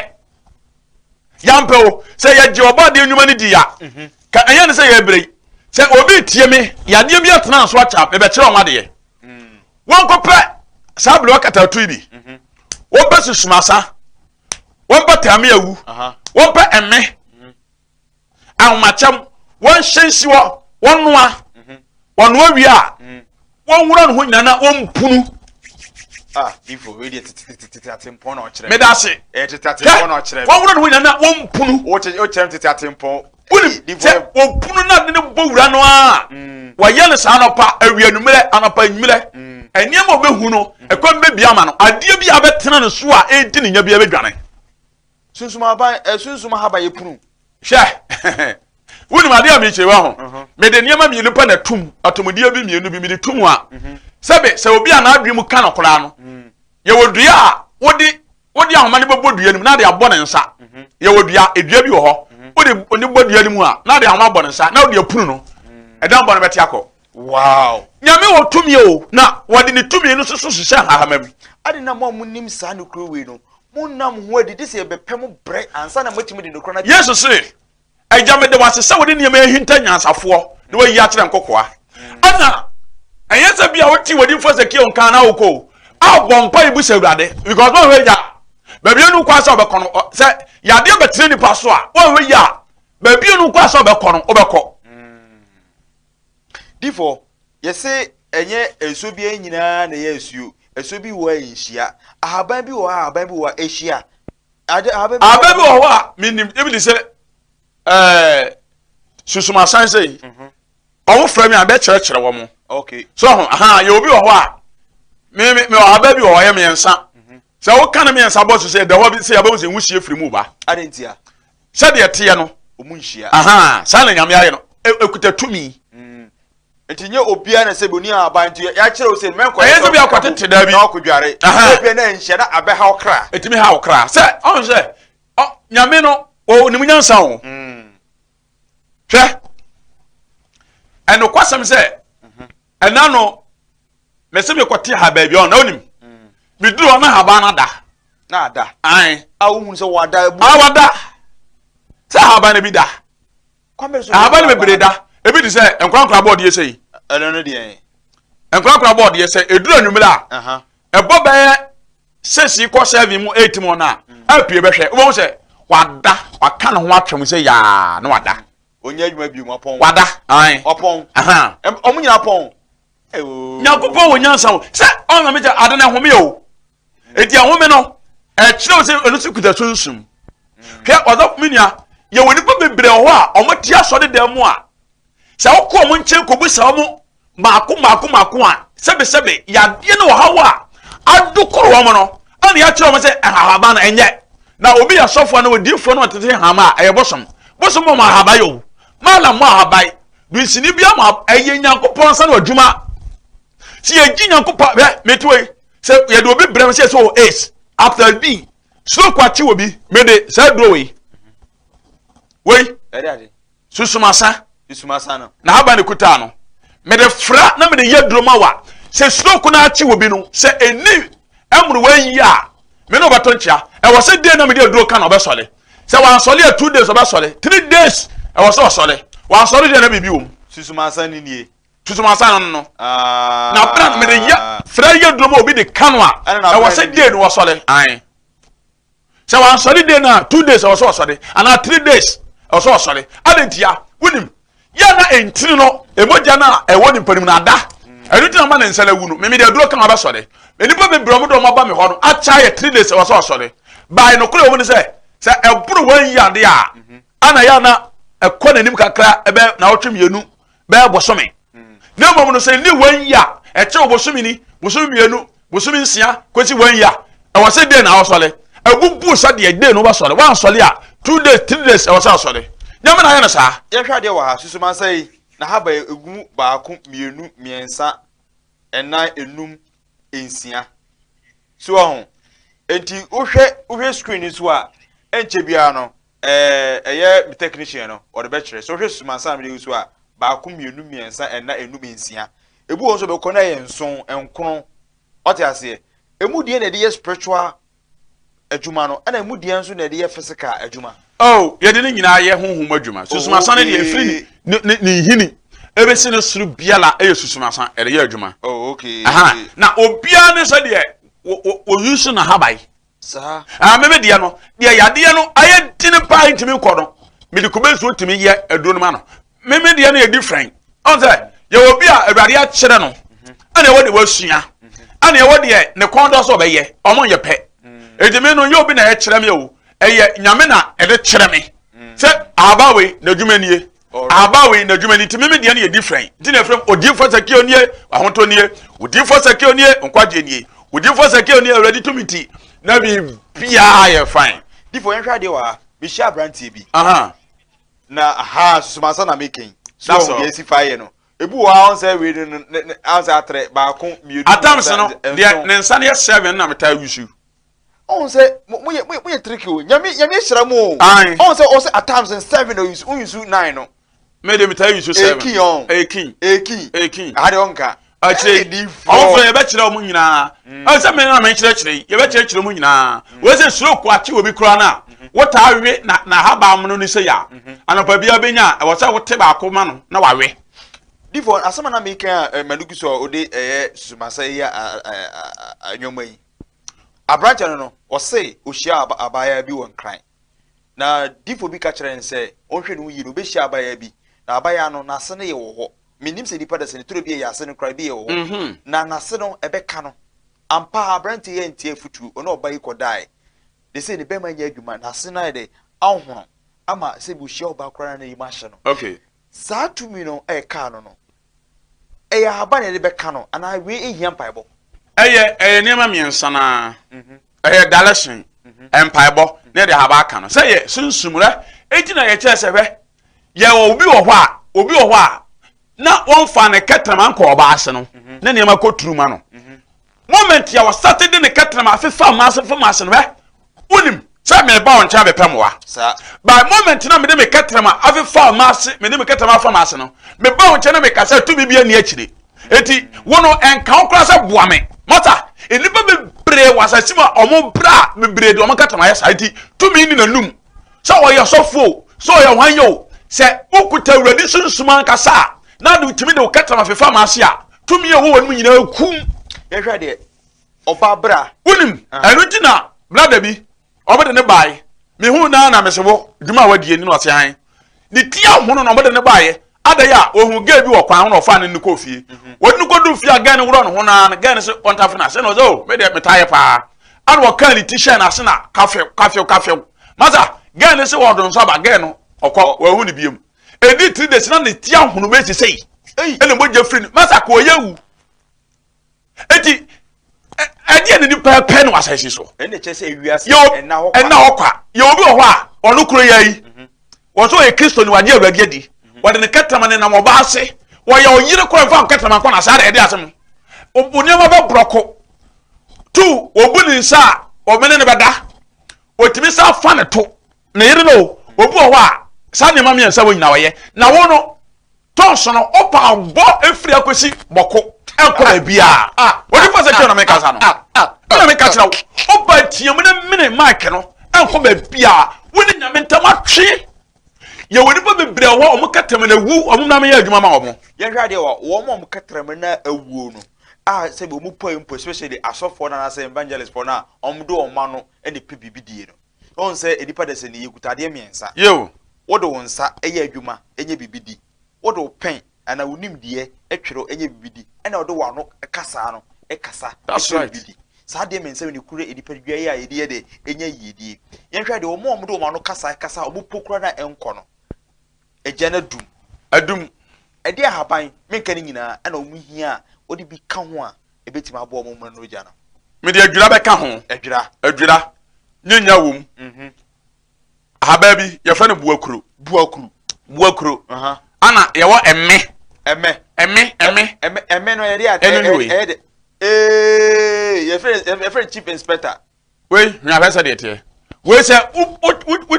yampɛ o sɛ yɛgye ɔbɔ adeɛ nnwuma no di ya mhm. ka ɛnyɛ ne sɛ yɛbrɛ yi sɛ obi tie me yadeɛ bi atena so akyɛ mebɛkyerɛ wɔn adeɛ mm. wɔnkɔpɛ saa bere wakata to yi bi mhm. wɔmpɛ susumasa wɔmpɛ tame awu wɔmpɛ ɛmɛ mhm. ahomakyɛm, wɔnhyɛ nsi hɔ, wɔnnoa, wɔnoa wie a, wɔnwura ne ho nyinaa na wɔmpunu. Ah, difo, wei deɛ tetetete atempɔn na ɔkyerɛ. Meda ase. Ɛyɛ tete atempɔn na ɔkyerɛ. Wɔn wura ne ho nyinaa na wɔn mpunu. Wɔkyerɛ wɔkyerɛ tete atempɔn. Wonim sɛ wɔpunu na de ne bɔ wura no a mm. wɔyɛ no saa anɔpa awia anwummerɛ anɔpa anwummerɛ mm. nneɛma a ɔbɛhu no mm. ɛkwan bɛbia ama no adeɛ bi a bɛtena no so a ɛredi ne nya bi bɛdwane. Sunsum aban ɛ sunsum ahaba yɛ punu. Hwɛ wonim adeɛ a mekyerɛ wa ho mhm. mede nneɛma mmienu pɛ na tum atomudeɛ bi mmienu bi mede tum a mhm. sɛbe sɛ obi a n'adwene mu ka no koraa no mm. yɛwɔ dua a wode wode ahoma no bɛbɔ dua no mu na de abɔ ne nsa mhm. yɛwɔ dua edua bi wɔ hɔ wode ne bɔ dua no mu a na de ahoma abɔ ne nsa na wode apunu no ɛdan bɔ no bɛte akɔ wow nyame wɔ tumi o na wɔde ne tumi no soso hyehyɛ ahama mu ade na mo a monim saa nokoro wei no Monna mo ho adi, gye sɛ yɛbɛpɛ mo brɛ ansa na moatumi de nokorɛ no adi. Yesu se, Agya, meda wo ase sɛ wode nneɛma yi ahinta nyansafoɔ na woayi akyerɛ nkokoa. Ɛna ɛnyɛ sɛ bia wote w'adimfoɔ Ezekiel nka na wokɔ o, a bɔ mpa yi bisa Awurade because wɔnhwɛ yɛ a baabi anu kwan sɛ ɔbɛkɔ no sɛ yadeɛ bɛtena nipa so a wɔnhwɛ yɛ a baabi anu kwan sɛ ɔbɛkɔ no wobɛkɔ. Difo, yɛse ɛnyɛ nsuo biara nyinaa na ɛyɛ asuo. Asuo bi wɔ a ɛnhyia. Ahaban bi wɔ hɔ a ahaban bi wɔ a ɛhyia. Ade ahaban bi Ahaban bi wɔ hɔ a menim ebi te sɛ ɛɛ susumasan sɛ yi. Mhm. Wɔn frɛ mi a bɛkyerɛkyerɛ wɔn. Okay. So ho aha yɛ obi wɔ hɔ a me me me ahaban bi wɔ hɔ yɛ mmiɛnsa. Mhm. Sɛ woka ne mmiɛnsa bɔ so sɛ ɛda hɔ bi sɛ yɛbɛhu sɛ nwusie firi mu ba. Ade ntia. Sɛdeɛ ɛteɛ no. Ɔmu nhyia. Aha, saa na Nyame ayɛ no. Ɛkuta tumi. Mm. Nti nyɛ obiara na sɛ boni aban nti yɛakyerɛ wo sɛ mɛnkɔ ɛyɛ sɛ bi akɔtete daa bi na ɔkɔdware. Ebia na nhyia na abɛha wo kra. Ɛtumi ha wo kra. Sɛ ɔn sɛ Nyame no ɔnim nyansa o. Mm. Hwɛ. Ɛnokwasɛm sɛ ɛna no mese mekɔte ha baabi ɔn na wonim meduru hɔ na haban no ada na ada ae a wohunu sɛ wada abu a wada sɛ haban no bi da haban no bebree da ebi te sɛ nkorankora bɔɔdeɛ sɛ yi ɛno no deɛ nkorankora bɔɔdeɛ sɛ ɛduru anwummerɛ a ɛbɔ bɛyɛ sɛsi kɔ seven mu eight mu no a apue bɛhwɛ wobɛhu sɛ wada waka ne ho atwam sɛ yaa na wada Ɔnyɛ adwuma bio wapɔn. Wada. Ae. Wapɔn. Ɔmo nyinaa pɔn. Nyankopɔn wɔ nyansa o. Sɛ ɔna mi kyɛ ade na ɛhome o. Eti ɛhome no ɛkyerɛ sɛ ɛno so kuta sunsum. Hwɛ ɔdɔ mi nua yɛwɔ nipa bebree wɔ hɔ a ɔmo te asɔre dan mu a sɛ wokɔ ɔmo nkyɛn kɔbisa ɔmo mmaako mmaako mmaako a, sɛbesɛbe, yadeɛ ne ɔhaw a adokoro wɔn no, ɛna yɛakyerɛ wɔn sɛ ahaban no ɛnyɛ. Na obi yɛ sɔfoɔ anaa odiyifoɔ na ɔtete hama a, ɛyɛ bosom. Bosom mɔ ahaban o, malam mɔ ahaban, dunsini bi ama ɛyɛ Nyankopɔn nsa no adwuma. Sɛ yɛgye Nyankopɔn, hwɛ, mete wei, sɛ yɛde obi brɛ me sɛ sɛ ɔwɔ AIDS, after bi, stroke akye wɔ bi, mede saa duro wei, wei, Susumasa. Susumasa no. N'ahaban na ekutaa no. Mede fra na mede yɛ duro ma wa. Sɛ stroke no akye wɔ bi no, sɛ ɛni ɛmoro yi a, me ne ɔbɛto nkyea. Ɛwɔ sɛ day na mede aduro ka na ɔbɛsɔre. Sɛ wansɔre a 2 days ɔbɛsɔre. 3 days ɛwɔ sɛ ɔsɔre. Wansɔre deɛ na biribi wɔ mu. Susumasa no nie. Susumasa no no. Ah. Na bere mede yɛ fra yɛ duro ma obi de ka no a, ɛwɔ sɛ day no wɔsɔre. Ae. Sɛ wansɔre day no a, 2 days ɛwɔ sɛ ɔsɔre anaa 3 days ɛwɔ sɛ ɔsɔre. Ade ntia wonim yɛ na ntini no emogya no a ɛwɔ nipa no mu no ada. Ɛno nti na ma ne nsa no awu no. Mimi de aduro ka abɛsɔre. Nnipa bebree ɔmo de ɔmo aba mi hɔ no akyɛ ayɛ 3 days ɛwɔ sɛ ɔsɔre. Baayi no koro ɛwɔ mu ne sɛ sɛ ɛboro wɔn yi ade a ana yɛ ana ɛkɔ n'anim kakra ɛbɛ na ɔtwe mmienu bɛyɛ bosome. Na mmom no sɛ ni wɔn yi a ɛkyɛ bosome ni bosome mmienu bosome 6 kɔsi wɔn yi a ɛwɔ sɛ den na ɔsɔre abubu sɛ deɛ den no bɛsɔre wansɔre a 2 days 3 days ɛwɔ sɛ ɔsɔre Nyame na ayɛ no saa. Yɛhwɛ adeɛ wɔ ha susumansa yi na ha ba egu mu baako mmienu mmiɛnsa ɛnan enum nsia so ɔho nti wohwɛ wohwɛ screen so a ɛnkyɛ biara no ɛɛ ɛyɛ me technician no ɔde bɛkyerɛ so wohwɛ susumansa na mede gu so a baako mmienu mmiɛnsa ɛnan enum nsia ebi wɔ nso bɛkɔ na ɛyɛ 7 9 ɔte aseɛ. Emu deɛ na ɛde yɛ spiritual adwuma no ɛna emu deɛ nso na ɛde yɛ physical adwuma. Oh, yɛde ne nyinaa yɛ honhom adwuma. Susumasa no deɛ ɛfiri ne ne ne nhini ebesi ne soro biara ɛyɛ susumasa ɛde yɛ adwuma. Oh, okay. Aha. Na obiara ne sɛ deɛ wɔ use na haban. Saa. Ah, meme deɛ no deɛ yadeɛ no ayɛ dene paa ntumi nkɔ no mede kube nsuo tumi yɛ aduro no ma no. Meme deɛ no yɛ different. Ɔn sɛ yɛwɔ bi a Awurade akyerɛ no ɛna ɛwɔ de wasua. Ɛna ɛwɔ deɛ ne kɔn dɔ sɛ ɔbɛyɛ, ɔmo nyɛ pɛ. Eti me no nyɛ obi na ɛkyerɛ me o, ɛyɛ Nyame na ɛde kyerɛ me. Sɛ ahaba wei n'adwuma nie, ahaba wei n'adwuma nie, nti me me deɛ no yɛ different. Nti na ɛfrɛ m odiyifoɔ Sakeo nie, ahotɔ nie, odiyifoɔ Sakeo nie, nkwagyeɛ nie, odiyifoɔ Sakeo nie, Awurade tumi nti, na biribiara yɛ fine. Difo yɛnhwɛ adeɛ wɔ ha, mehyia aberanteɛ bi. Na aha susumansa na meka yi. So ɔho deɛ asi fa yɛ no. Ebi wɔ hɔ a ɔnsɛ wei no ne ne ɔnsɛ atrɛ baako mmienu. Atams no deɛ ne nsa no yɛ seven na metaa use. Ɔn sɛ mo mo yɛ mo yɛ tricky o nyame nyame ahyira mo o. Ɔn sɛ ɔsɛ atams no seven na use use nine no. Me de metaa use seven. Ekin ɔn. Ekin. Ekin. Ekin. Aha deɛ ɔnka. Akyire ɔmo fɛ yɛbɛkyerɛ ɔmo nyinaa. Ɛn sɛ me na mekyerɛkyerɛ yi yɛbɛkyerɛkyerɛ ɔmo nyinaa. Wei sɛ stroke akye obi koraa no a wotaa we na n'ahaban mono no sei a anɔpa biara bɛnya a ɛwɔ sɛ wote baako ma no na wawe. Difo asɛm a na meka a Manugu so a ɔde ɛyɛ susumasa yi a nneɛma yi. Aberanteɛ no no ɔse ɔhyia abaayewa bi wɔ Nkran. Na difo bi ka kyerɛ no sɛ ɔnhwɛ ne ho yie na ɔbɛhyia abaayewa bi. Na abaayewa no n'ase no yɛ wɔ hɔ. Mennim sɛ nipa da sɛ ne turo bi yɛ ase no koraa bi yɛ wɔ hɔ. Na n'ase no ɛbɛka no. Ampa ara aberanteɛ yi antie afotuo, ɔne ɔbaa yi kɔdaeɛ. De sɛ ne bɛrima nyɛ adwuma, n'ase no ayɛ dɛ ahono ama sɛ bi ɔhyia ɔbaa koraa na ne yam ahyɛ no. Okay. Saa tumi no a ɛkaa no no, ɛyɛ ahaban na yɛde bɛka no anaa wei ehia mpaebɔ? Ɛyɛ ɛyɛ nneɛma mmiɛnsa no ara. Ɛyɛ direction, mpaebɔ, na yɛde ahaban aka no. Sɛ yɛ sunsum rɛ, eti na yɛkyerɛ sɛ hwɛ, yɛwɔ obi wɔ hɔ a, obi wɔ hɔ a, na wɔmfa ne kɛtrɛma nkɔ ɔbaa ase no, na nneɛma kɔ turu ma no. Moment a wɔsate de ne kɛtrɛma afefa ɔmo ase fam ase no, hwɛ, wonim sɛ meba wo nkyɛn abɛpɛ mmoa. By moment na mede me kɛtrɛma afefa ɔmo ase, mede me kɛtrɛma afa ase no, meba wo nkyɛn na meka sɛ tumi bi ani akyire. Eti wo no ɛnka wo koraa sɛ boa me. Mata, nnipa bebree wɔ asase mu a ɔmo bra bebree de ɔmo kɛtrɛma ayɛ saa. Eti tumi ni n'anum. Sɛ ɔyɛ sɔfo o, sɛ ɔyɛ hwan yɛ o, sɛ wokuta Awurade sunsum ankasa a, na de tumi de wo kɛtrɛma fefa ma ase a, tumi a ɛwɔ wɔn mu nyinaa kum. Yɛhwɛ deɛ ɔba bra. Wonim, ɛno nti na brada bi, ɔbɛde ne bae. Mehu naa na mese wo, dwuma a wadie ni na ɔse han. Ne ti ahono na ɔbɛde ne baeɛ. Adɛn a ɔhu gay bi wɔ kwan ho na ɔfaa ne no kɔɔ fie. Wɔde no kɔduu fie a gay no worɔ ne ho naa no, gay no se ɔntafo no ase na ɔsɛ o, me deɛ metaa yɛ paa. Ana ɔkaa ne ti hyɛɛ n'ase na kafew, kafew, kafew. Masa, gay no se ɔdo nso aba, gay no ɔkɔ, wɔahu ne biom. Ɛdi three days na ne ti ahono bɛsi sei. Ɛna mogya firi no. Masa, kɔ ɔyɛ wu. Eti ɛdeɛ na nipa pɛ no asase so. Ɛna kyerɛ sɛ ewiase ɛna hɔ kwa. Ɛna hɔ kwa. Yɛ obi wɔ hɔ a ɔno kuro yɛ yi. Mhm. Wɔn nso ɔyɛ kristo ni wagye awurade adi. Mhm. Wɔde ne kɛtɛma ne nam ɔba ase. Wɔyɛ ɔyere kora nfa kɛtɛma nkɔ na saa de ɛde asɛm. O nneɛma bɛ borɔko. Tu obu ne nsa a ɔmene ne bɛda. Otumi sa fa ne to. Ne yere no obi wɔ hɔ a saa nneɛma mmiɛnsa wɔ nyinaa ɔyɛ. Na wo no Tɔnso no ɔpa abɔ efiri akosi bɔko ɛnkɔ baabiara. Onipa sɛ kyerɛ na mekasa no. Ɛna meka kyerɛ wo. Ɔba team ne mene mic no ɛnkɔ baabiara. Wo ne nyame ntam atwe. Yɛwɔ nipa bebree wɔ hɔ wɔn kɛtɛm na awu wɔn na meyɛ adwuma ma wɔn. Yɛhwɛ adeɛ wɔ wɔn a wɔn kɛtɛm na awuo no a sɛ wɔn pɔ mpo especially asɔfoɔ no anaasɛ evangelist foɔ no a wɔn de wɔn ano na ɛpɛ biribi die no. Wɔn sɛ nipa de sɛ ne yɛkuta adeɛ mmiɛnsa. Yeo. Wode wo nsa yɛ adwuma nya biribi di, wode wo pɛn anaa wo nimdeɛ twerɛ nya biribi di, ɛna wode w'ano kasaa no kasa pɛ biribi di. Saa adeɛ mmiɛnsa wei na ɛkura nnipa dua yi a yɛde yɛ dɛ nya yiedie. Yɛnhwɛ adeɛ, wɔn a wɔde wɔn ano kasa kasa a wɔpo koraa no a ɛnkɔ no, agya no adum. Adum. Ɛdeɛ ahaban, menka ne nyinaa, ɛna wɔn hia a wɔde bi ka ho a ɛbɛtumi aboa wɔn mmerɛ no ogya no. Mede adwira bɛka ho. Adwira. Adwira. Nyanya wom. Mhm. Ahabaa bi yɛfrɛ no buakuro. Buakuro. Buakuro. Ana yɛwɔ ɛmɛ. Ɛmɛ. Ɛmɛ ɛmɛ. Ɛmɛ ɛmɛ no yɛde ade. Ɛno ne wei. Ɛyɛ de. Ee yɛfrɛ yɛfrɛ chief inspector. Wei hwɛ ahwɛ sɛ deɛ teɛ. Wei sɛ wo wo wo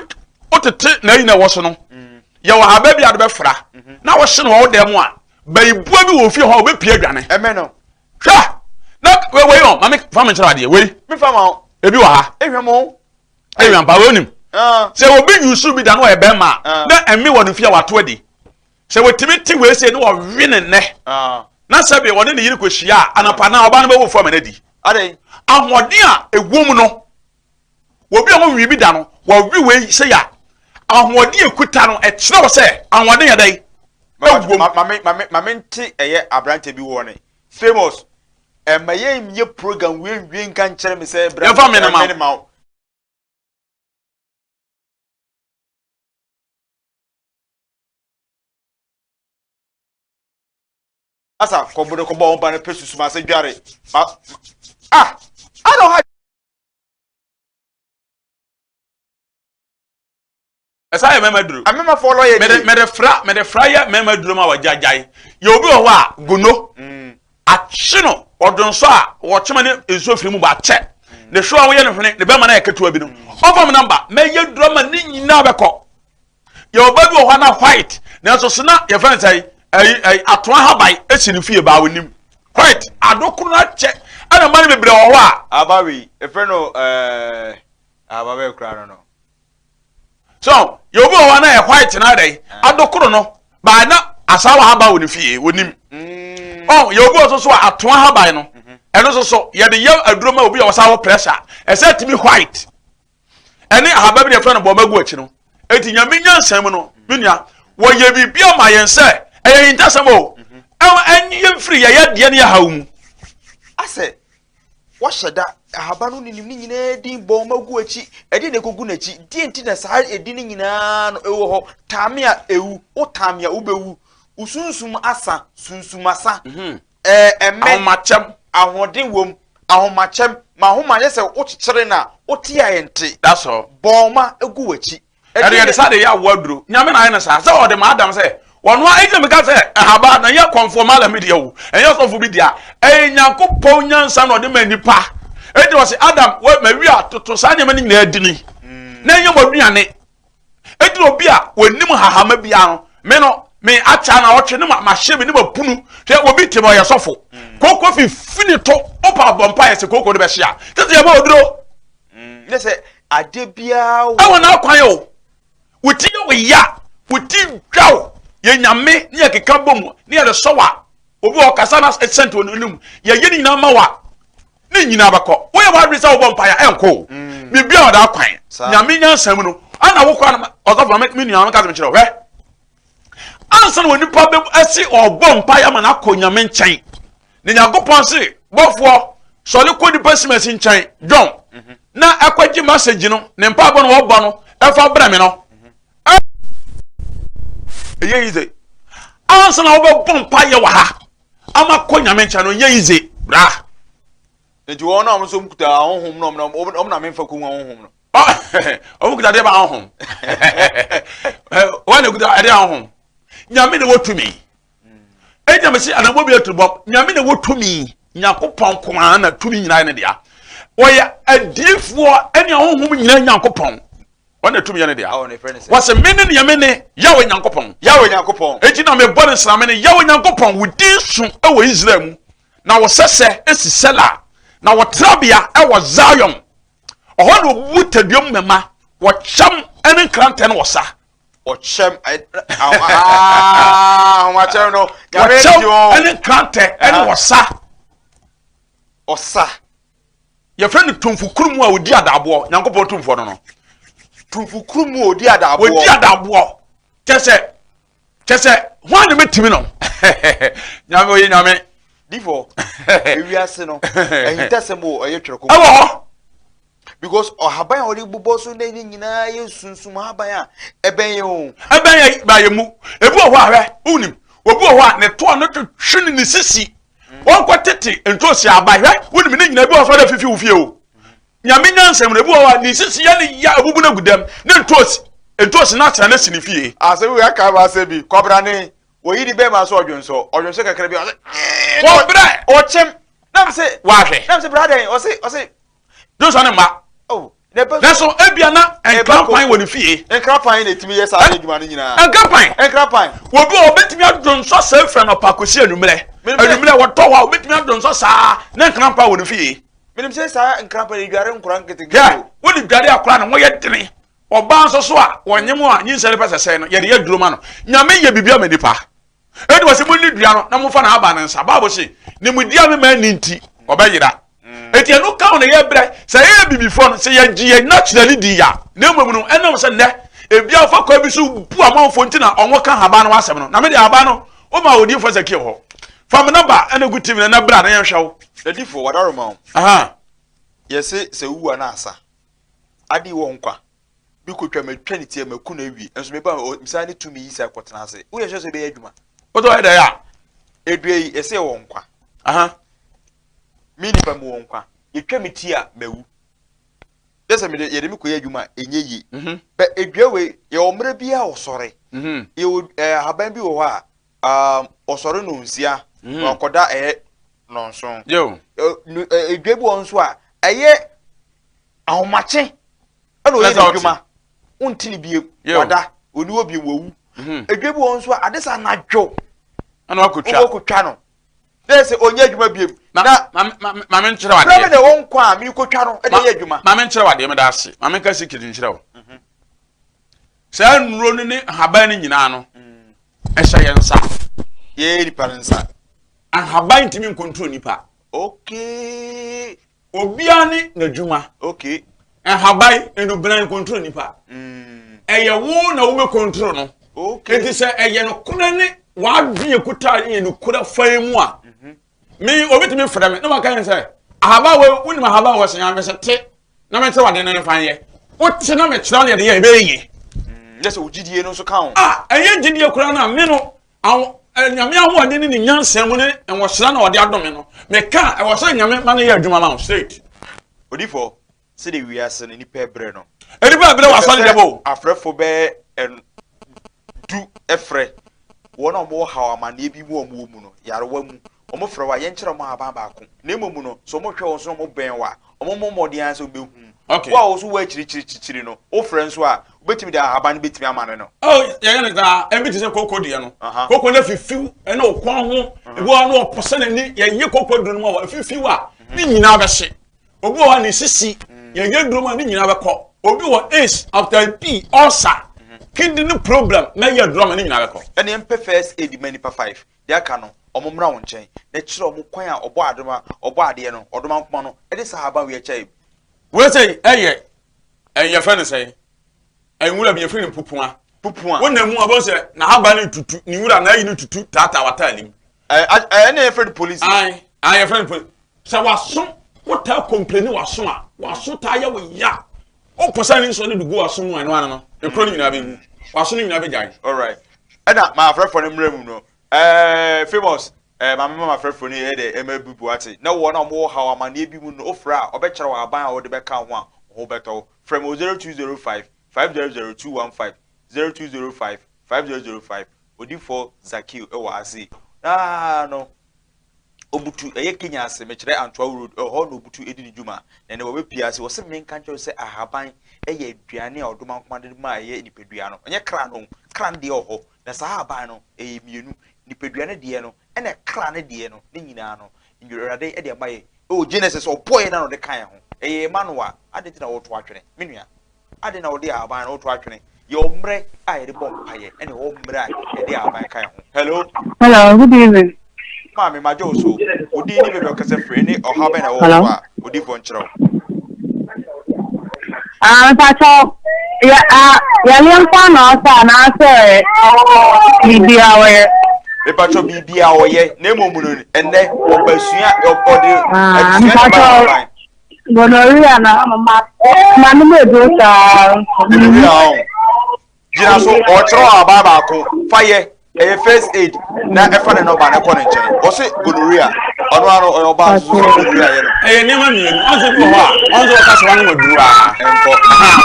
wotete na ayi na ɛwɔ so no. Mm. Yɛwɔ ahabaa bi a de bɛfra. Mhm. Na wɔhye no wɔ wo dan mu a bayibua bi wɔ ofie hɔ a wɔbɛpie adwane. Ɛmɛ no. Hwɛ na wei wɔ maame fa me nkyerɛ adeɛ wei. Mi fa ma wo. Ebi wɔ ha. Ehwɛ mo. Ɛyɛ ampa wei onim. Sɛ obi yusu bi da na ɔyɛ bɛrima a na ɛmi wɔ ne fie a wato adi. Sɛ wɔtumi te wei sei na wɔwe ne nnɛ na sɛbi ɔne ne yere kɔhyia a anapa na ɔba no bɛwɔ fam no adi. Ahoɔden a ɛwɔ mu no obi a wɔnwi bi da no wɔwe wei sɛ ya ahoɔden ekuta no ɛkyerɛ wɔ sɛ ahoɔden yɛ dɛn ɛwɔ mu. Mame mame mame nte ɛyɛ aberante bi wɔ ne famous. Ɛma yɛnyɛ program wei nwie nka nkyerɛ me sɛ bra Yɛmfa mene ma wo. ma wo. Asa kɔbɔ kɔbɔ wɔn ba no pɛ susu ma ase dware. Ma ah I don't have Ɛsa yɛ mɛma duro. Amema fɔ lɔ yɛ Mede mede fra mede fra yɛ mɛma duro ma wɔgya gyae. Yɛ obi wɔ hɔ a gono Mm. akye no ɔdonsɔ a wɔkyema ne nsuo firi mu ba akyɛ. Ne hwewa a woyɛ ne hwene ne bɛma no yɛ ketewa bi no. Ɔfa me namba mɛyɛ duro ma ne nyinaa bɛkɔ. Yɛ ɔba bi wɔ hɔ na white nanso so na yɛfrɛ no sɛ ɛyi ɛyi atoa haban esi ne fie baa onim white adokoro no akyɛ ɛna mma no bebree wɔ hɔ a. Aba wei efrɛ no ɛɛ aba bɛyɛ kura no no. So yɛ obi wɔ hɔ na yɛ white na adɛ adokoro no baa na asawa haban wɔ ne fie onim. Ɔ yɛ obi wɔ so so a atoa haban no ɛno nso so yɛde yɛ aduro ma obi a ɔsa wɔ pressure ɛsɛ tumi white. Ɛne ahaba bi na yɛfrɛ no bɔɔma gu akyi no. Eti Nyame nyansa mu no, me nua, wɔyɛ biribi ama yɛn sɛ ɛyɛ ahintasɛm o. Ɛma ɛnye yɛn mfiri yɛyɛ deɛ ne yɛhaw mu. Asɛ wɔhyɛ da ahaba no ninim ne nyinaa din bɔɔma gu akyi, ɛdeɛ na ɛkɔgu n'akyi, deɛ nti na saa ɛdi no nyinaa no ɛwɔ hɔ, taame a ɛwu, wo taame a wobɛwu, wo sunsum asa, sunsum asa, ɛɛ ɛmɛ, Ahomakyɛm. Ahoɔden wom, ahomakyɛm, ma ahoma yɛ sɛ wokyekyere no a, wote a ɛnte. That's all. Bɔɔma gu w'akyi. Ɛde yɛde saa de yɛ awoɔ aduro. Nyame na ayɛ no saa. Sɛ ɔde ma Adam sɛ ɔno a ɛgyina meka sɛ ɛhaba na ɛnyɛ kɔmfoɔ ma Adam deɛ o. Ɛnyɛ sɔfo bi dea. Ɛyɛ Nyankopɔn nyansa na ɔde ma nipa. Ɛnti ɔse Adam ma wi a toto saa nneɛma no nyinaa dini. Na ɛnyɛ mo aduane. Enti obi a wɔnim hahama biara no, me no, me akyɛ na ɔtwe ne ma mahyɛ me ne ma punu. Hwɛ obi te ma ɔyɛ sɔfo. Kooko fi fini to, opa abɔ mpa yɛ sɛ kooko no bɛhye a. Tete yɛ ma oduro. Ne sɛ ade biara wɔ. Ɛwɔ n'akwan o. Wo ti yɛ wo ya, wo ti dwa o. Yɛ nyame ne yɛ keka bɔ mu ne yɛ de sɔ wa. Obi wɔ ɔkasa na sɛnti wɔ n'anim. Yɛ yɛ ne nyinaa ma wa. Ne nyinaa bɛkɔ. Woyɛ w'adwene sɛ wobɔ mpaeɛ a, ɛnkɔ o. Mm. Biribi a ɔda kwan. Nyame nyansa mu no, ana wo kora no, ɔsɔfo na me nua meka sɛ mekyerɛ wo, hwɛ. Ansa na onipa bɛ ɛsi ɔbɔ mpaeɛ ama no akɔ Nyame nkyɛn. Ne Nyankopɔn se, bɔfoɔ, sɔre kɔ nipa simasi nkyɛn, John, mhm. na ɛkɔgye message no, ne mpaebɔ no wɔbɔ no, ɛfa brɛ me no. Mhm. Ɛyɛ yize. Ansa na wobɛbɔ mpaeɛ wɔ ha, ama kɔ nyame nkyɛn no nyɛ yize bra. Nti wɔn a wɔn nso kuta ahonhom no wɔn wɔn na memfa kɔn ahonhom no. Wɔn kuta adeɛ ba ahonhom. Wɔn na kuta adeɛ ahonhom. Nyame na wɔ tumi. Ɛgyina mɛ si anamɔ bi aturu bɔ nyame na wɔ tumi. Nyankopɔn nko ara na tumi nyinaa ne dea. Wɔyɛ adiifoɔ ɛne ahonhom nyinaa Nyankopɔn. Wɔn na tumi yɛ ne dea. Wɔsɛ me ne nea me ne Yahweh Nyankopɔn. Yahweh Nyankopɔn. Enti na mebɔ ne nsra me ne Yahweh Nyankopɔn. Wo din so wɔ Israel mu, na wo sɛsɛ si Sela, na wo trabea wɔ Zion. Ɔhɔ na obubu tadua mu mmɛma, wɔkyɛm ne nkrantɛ ne ɔsa. Wɔkyɛm ahomakyɛm no. Wɔkyɛm ne nkrantɛ ne ɔsa. Ɔsa. Yɛfrɛ no tumfo kuru mu a ɔdi adaaboɔ. Nyankopɔn tumfoɔ no no. Tumfo kuru mu a ɔdi adaaboɔ. Ɔdi adaaboɔ. Kyɛ sɛ, kyɛ sɛ, hwan na mɛtumi no? Nyame ɔyɛ Nyame. Difo, ewiase no, ahintasɛm wɔ ɔyɛ twerɛ kronkron. Ɛwɔ hɔ. Because ɔhaban a wɔde bobɔ so ne ne nyinaa yɛ sunsum haban a ɛbɛn yɛn o. Ɛbɛn yɛn ba yɛn mu. Ebi wɔ hɔ a hwɛ, wonim, obi wɔ hɔ a ne toa no twetwe ne ne sisi. Wɔnkɔ tete ntoosi aba hwɛ, wonim ne nyinaa ebi wɔ hɔ dɛ fifi wo fie o. Nyame nyansa mu no ebi wɔ hɔ a ne sisi yɛ ne ya ebubu no agu dɛm ne ntoosi ntoosi no atena no asi ne fie. Asɛm wei aka ma asɛm bi kwabrane wɔyi ne bɛrima so ɔdwonsɔ ɔdwonsɔ kakra bi ɔsɛ wɔbrɛ ɔkyɛm nam sɛ wahwɛ nam sɛ bra dɛn ɔse ɔse dwonsɔ ne mma oh Nanso ebia na nkrampan wɔ ne fie. Nkrampan na etumi yɛ saa adwuma no nyinaa. Nkrampan. Nkrampan. Obi a obetumi adwonsɔ saa firi anɔpa kɔsi anwummerɛ. Anwummerɛ wɔtɔ hɔ a obetumi adwonsɔ saa na nkrampan wɔ ne fie. Menim sɛ saa nkrampan yi dware nkora nketenkete. Hwɛ, wode dware akora ne ho yɛ dene. Ɔbaa nso so a wɔnyem a nyinsɛn no pɛ sɛ sɛe no, yɛde yɛ duro ma no. Nyame yɛ biribi ama nipa. Enti wɔsi mo nni dua no na momfa n'aba no nsa. Bible se, ne mu di a mema nni nti, ɔbɛyera. Enti ɛno ka ho na yɛbrɛ. Sɛ yɛyɛ bibifoɔ no, sɛ yɛgye yɛn naturally di ya. Na mmom no, ɛnam sɛ nnɛ, ebi afa kwan bi so bu amanfoɔ nti na wɔn ka haban no asɛm no. Na me deɛ haban no, woma odiyifoɔ Ezekiel hɔ. Fa me nɔmba ɛna gu TV na na bra na yɛnhwɛ wo. Dadifo, wadaroma o. Yɛse sɛ wowu a na asa. Ade wɔ nkwa. Bi kotwa matwa ne ti a maku no awie. Nso meba a mesan ne tumi yi saa kɔtena ase. Woyɛ sure sɛ ɛbɛyɛ adwuma? Wotɔ yɛ dɛ a. Edua yi, yɛse ɛwɔ nkwa. Me nipa mewɔ nkwa. Yɛtwa me ti a mawu. Yɛ sɛ mede yɛde me kɔyɛ adwuma a ɛnyɛ yie. Mhm. Bɛ edua wei yɛwɔ mmerɛ bi a ɔsɔre. Mhm. Yɛwɔ ɛɛ ahaban bi wɔ hɔ a um, ɔsɔre nonsia mhm. na ɔkɔda ɛyɛ nɔnson. Edua bi wɔ nso a ɛyɛ ahomakye ɛna ɔyɛ n'adwuma wonte ne biem wada ɔni hɔ biem wawu. Edua bi wɔ nso a ade sɛ anadwo ɛna wakɔtwa no. Dɛ sɛ ɔnyɛ adwuma biom. Na ma me nkyerɛ wadeɛ. Berɛ me na ɛwɔ nkwa a merekɔtwa no de yɛ adwuma. Ma me nkyerɛ wadeɛ meda ase. Ma me nka secret nkyerɛ wo. Mhm. Saa nnuro no ne nhaban no nyinaa no mm. ɛhyɛ yɛn nsa. Yɛyɛ nipa no nsa. Nhaban ntumi nkontro nipa. Okay. Obiara ne n'adwuma. Okay. Nhaban, nnubena nkontro nipa. Mm. Ɛyɛ wo na wobɛ kontro no. Okay. Enti sɛ ɛyɛ nokorɛ ne w'adwene kuta yɛ nokorɛ fan mu a, mhm. me obi tumi frɛ me na waka yɛn sɛ ahaban wɔ wonim ahaban wɔ sɛn amesɛ te na mekyerɛ wade no mfa nyɛ. Wote na mekyerɛ ne yɛde yɛ ɛbɛyɛ yie. Mm, yɛ sɛ wo gyidie no nso ka ho. Ah, ɛyɛ gyidie koraa no a me no Aho eh, Nyame ahoɔden ne ne nyansa mu ne nwɔsra na ɔde adome no. Meka a, ɛwɔ sɛ Nyame ma no yɛ adwuma ma wo straight. Odifo, sɛdeɛ wiase no nnipa ɛbrɛ no. Nnipa ɛbrɛ wɔ asɔre dɛm o. Afrɛfo bɛyɛ du frɛ wɔn a wɔwɔ haw amanneɛ bi mu a wɔwɔ mu no, yarewa mu. Wɔfrɛ wo a, yɛnkyerɛ wɔn ahaban baako. Na mmom no, sɛ wɔhwɛ wo nso na wɔbɛn wo a, wɔmmɔ mmɔden ara sɛ wɔbɛhu. Okay. Wo a wo nso wɔ akyirikyirikyirikyiri no, wofrɛ nso a, wobɛtumi de ahaban no bɛtumi ama no no. Oh, yɛyɛ no saa. Ebi te sɛ koko deɛ no. Koko no afifiw ɛne ɔkɔn ho. Ebi wɔ hɔ na ɔpɔsɛ n'ani. Yɛyɛ koko duro no mu a afifiw a, ne nyinaa bɛhye. Obi wɔ hɔ a ne sisi, yɛyɛ duro mu a ne nyinaa bɛkɔ. Obi wɔ AIDS, after B, ulcer, kidney problem, na yɛ duro ama ne nyinaa bɛkɔ. Ɛne mpɛ first aid ma nipa 5. Deɛ aka no, wɔmmra wo nkyɛn, na kyerɛ wɔn kwan a Ɔbɔadoma, Ɔbɔadeɛ no, Ɔdomankoma no, de saa ahaban wei akyɛ yɛn. Wei sɛ ɛyɛ ɛyɛ yɛfrɛ no sɛn nwura bi yɛfrɛ no pupua. Pupua. Wo nam mu a bɔn sɛ n'ahaban no tutu ne nwura n'ayi no tutu taataa w'ataade mu. Ɛɛ ɛna yɛfrɛ no polisi. Ayi ayi yɛfrɛ no polisi. Sɛ w'aso wotaa kɔmpleni w'aso a w'aso taa yɛ wo ya wopɔ sɛ ne nsɔ no de gu w'aso mu a ɛno ano no ekuro no nyinaa bɛwu w'aso no nyinaa bɛgyae. Alright ɛna maa afrɛfoɔ no mmerɛ mu no ɛɛ famous ɛɛ maame ma afrɛfoɔ no yɛ dɛ ɛma bubu ate na wɔn a wɔwɔ haw amaneɛ bi mu no ofrɛ a ɔbɛkyerɛ wɔ aban a wɔde bɛka ho a ho bɛtɔ wo frɛ me wɔ 0205 500 215 0205 5005 odifoɔ Zakil ɛwɔ ase naa no Obutu, ɛyɛ Kenya ase, mekyerɛ Antoa Road, ɛhɔ na Obutu di ne dwuma. Na ɛnnɛ wabɛpue ase. Wɔse menka nkyerɛ wo sɛ ahaban yɛ aduane a ɔdomankoma de ma ɛyɛ nipadua no. Ɛnyɛ kra no o, kra no deɛ wɔ hɔ. Na saa ahaban no, ɛyɛ mmienu. Nipadua no deɛ no, ɛna kra no deɛ no, ne nyinaa no, Awurade de ama yɛn. Ɛwɔ Genesis, ɔbɔɔ yɛn na ɔde kaa yɛn ho. Ɛyɛ yɛn mma no a, adɛn nti na woto atwene? Me nua. Adɛn na wɔde ahaban no woto atwene? Yɛwɔ mmerɛ a yɛde bɔ mpaeɛ ɛna ɛwɔ mmerɛ a yɛde ahaban ka yɛn ho. Hello. Hello, good evening. Maame, magye wo so. Wo din ne baabi a wokasa firi ne ɔhaw bɛn na ɛwɔ wo so a odiyifoɔ nkyerɛ wo. Ah, mpakyɛw, yɛ ah, yɛleɛ nko na ɔsɛ anaasɛ biribiara wɔyɛ? Mepakyɛw biribiara ɔyɛ na mmom no ɛnnɛ ɔbasua ɔde adesua na ɛba ahaban. Gonorrhea na ma ma no mu eduro saa. Gonorrhea ɔn. Gyina so ɔkyerɛ aban baako fa yɛ ɛyɛ first aid na ɛfa ne nɔmba na ɛkɔ ne nkyɛn. Ɔse gonorrhea ɔno ano ɔyɛ ɔbaa nso so gonorrhea yɛ no. Ɛyɛ nneɛma mmienu ɔnso bi wɔ hɔ a ɔnso ɔka sɛ wanom aduro a ɛnkɔ.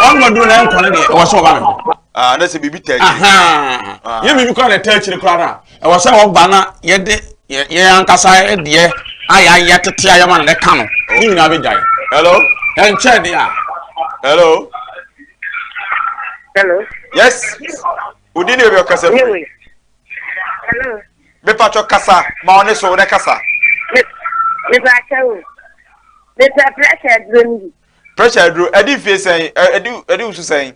Wanom aduro na ɛnkɔ no deɛ ɛwɔ sɛ ɔba me hɔ. Ah, na sɛ biribi taa akyire. Yɛ biribi koraa na ɛtaa akyire koraa no a ɛwɔ sɛ ɔba na yɛde yɛn ankasa deɛ a yɛayɛ tete ayɛ ma no ka no ne nyinaa bɛgyae. Hello. Ɛnkyɛ deɛ a. Hello. Hello. Yes. Odi ne baabi ɔkasa firi. Hello. Mepatwɔ kasa ma ɔne so ne kasa. Mepatwɔ o. Mepɛ pressure aduro no bi. Pressure aduro ɛdi fie sɛn ɛdi ɛdi wusu sɛn.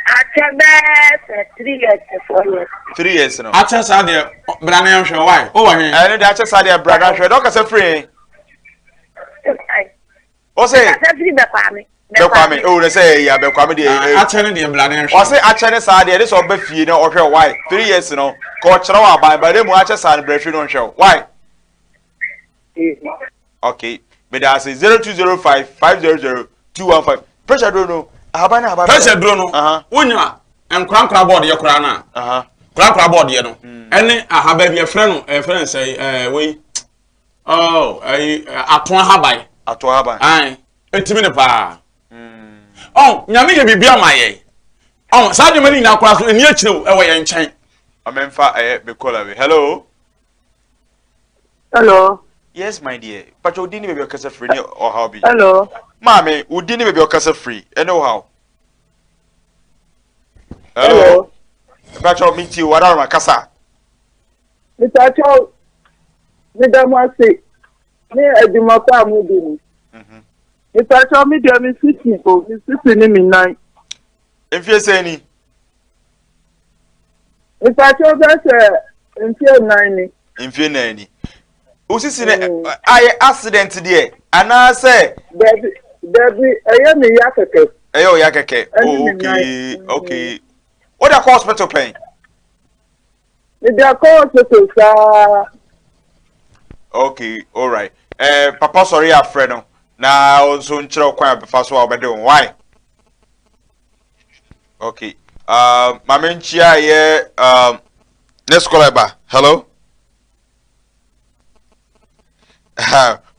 Akyɛ bɛɛ sɛ 3 years to 4 years. 3 years no. Akyɛ saa deɛ bra na yɛnhwɛ why o wɔ he. Ɛno deɛ akyɛ saa deɛ bra na hwɛ dɛ ɔkasa firi he. Ɔsɛ. Ɔkasa firi Bɛkwame. Bɛkwame o na sɛ ɛyɛ Bɛkwame deɛ. Akyɛ ne deɛ bra na yɛnhwɛ. Ɔsɛ akyɛ ne saa deɛ ɛde sɛ ɔba fie na ɔhwɛ why 3 years no. Ka ɔkyerɛ wo aban ba dɛ mu akyɛ saa no brɛhwe no nhwɛ wo. Why? Okay. Meda ase 0205 500 215. Pressure duro no. Ahaban ne ahaban. Pressure duro no. Wonya nkorankora bɔɔdeɛ koraa no a. Korankora bɔɔdeɛ no. Ɛne ahaban bi ɛfrɛ no ɛfrɛ no sɛ ɛɛ wei. Oh, ɛyi ato ahaban. Ato ahaban. Ayi. Etimi ne paa. Ɔn nyame yɛ biribi ama yɛn. Ɔn saa nneɛma no nyinaa koraa so ɛni akyire o ɛwɔ yɛn nkyɛn. Ɔmɛnfa ɛyɛ me kɔla bi. Hello. Hello. Yes my dear. Pacho odi ni baabi ɔkasa firi ne ɔhaw bi. Hello. Maame, odi ni baabi ɔkasa firi ɛne ɔhaw. Hello. Pacho mi ti wadaroma kasa. Mepakyɛw, meda mo ase ne adwuma pa a mudi no. Mhm. Mepakyɛw, me deɛ me sisi o, me sisi ne me nan. Mfie sɛn ni? Mepakyɛw bɛ sɛ mfie nan ni. Mfie nan ni. Wo sisi ne mm. ayɛ accident deɛ anaasɛ? Dabi, dabi, ɛyɛ me ya kɛkɛ. Ɛyɛ o ya kɛkɛ. Oh, okay, okay. Wode akɔ hospital pɛn? Mede akɔ hospital saa. Okay, alright. Eh, papa sɔre afrɛ no na nso nkyerɛ kwan a bɛfa so a wɔbɛde wɔn. Why? Okay. Uh, maame nkyia yɛ um, next caller ba. Hello?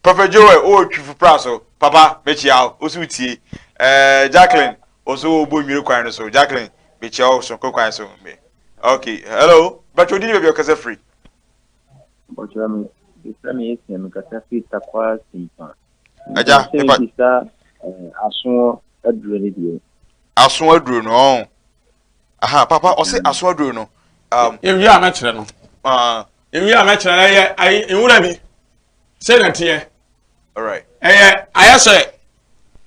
Prophet Joel, o twi fupra so. Papa, mekyia wo. Wo so tie. Eh, Jacqueline, o so wo nwiri kwan no so. Jacqueline, mekyia wo so kwan so. Me. Okay, hello. But you didn't be kasa free. Bɔkyerɛ me, efrɛ me Esia, me kasa firi Tarkwa Simpa. Agya, mepa. Bisa eh, aso aduro ne deɛ. Aso aduro no, ɔn. Aha, papa, ɔse aso aduro no. Um, Yɛwie a mɛkyerɛ no. Uh, Yɛwie a mɛkyerɛ no ɛyɛ ayi nwura bi. Sɛ na teɛ. Alright. Ɛyɛ ayɛ sɛ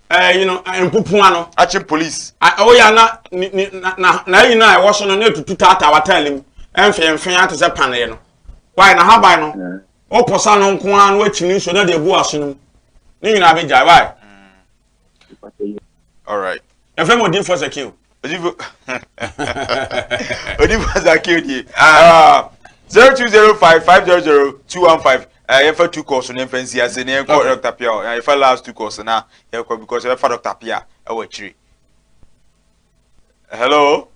ɛyi no mpopoa no. Akye police. Ɔyɛ ana ni ni na na na ayi no a ɛwɔ so no na etutu taataa wataale mu ɛnfɛnfɛn ate sɛ paneɛ no. Wae na haban no. Ɔpɔsa no nko ara no akyi ne nsuo na de agu aso no mu. Ne nyinaa bɛ gyae wae. Alright. Ɛfɛ mo odiifo Zakeo. Odifo Odifo Zakeo die. Ah. 0205 500 215. Eh, yɛmfa two calls no yɛmfa nsi ase na yɛnkɔ Dr. Pia. Yɛfa last two calls na yɛkɔ because yɛbɛfa Dr. Pia ɛwɔ akyiri. Hello.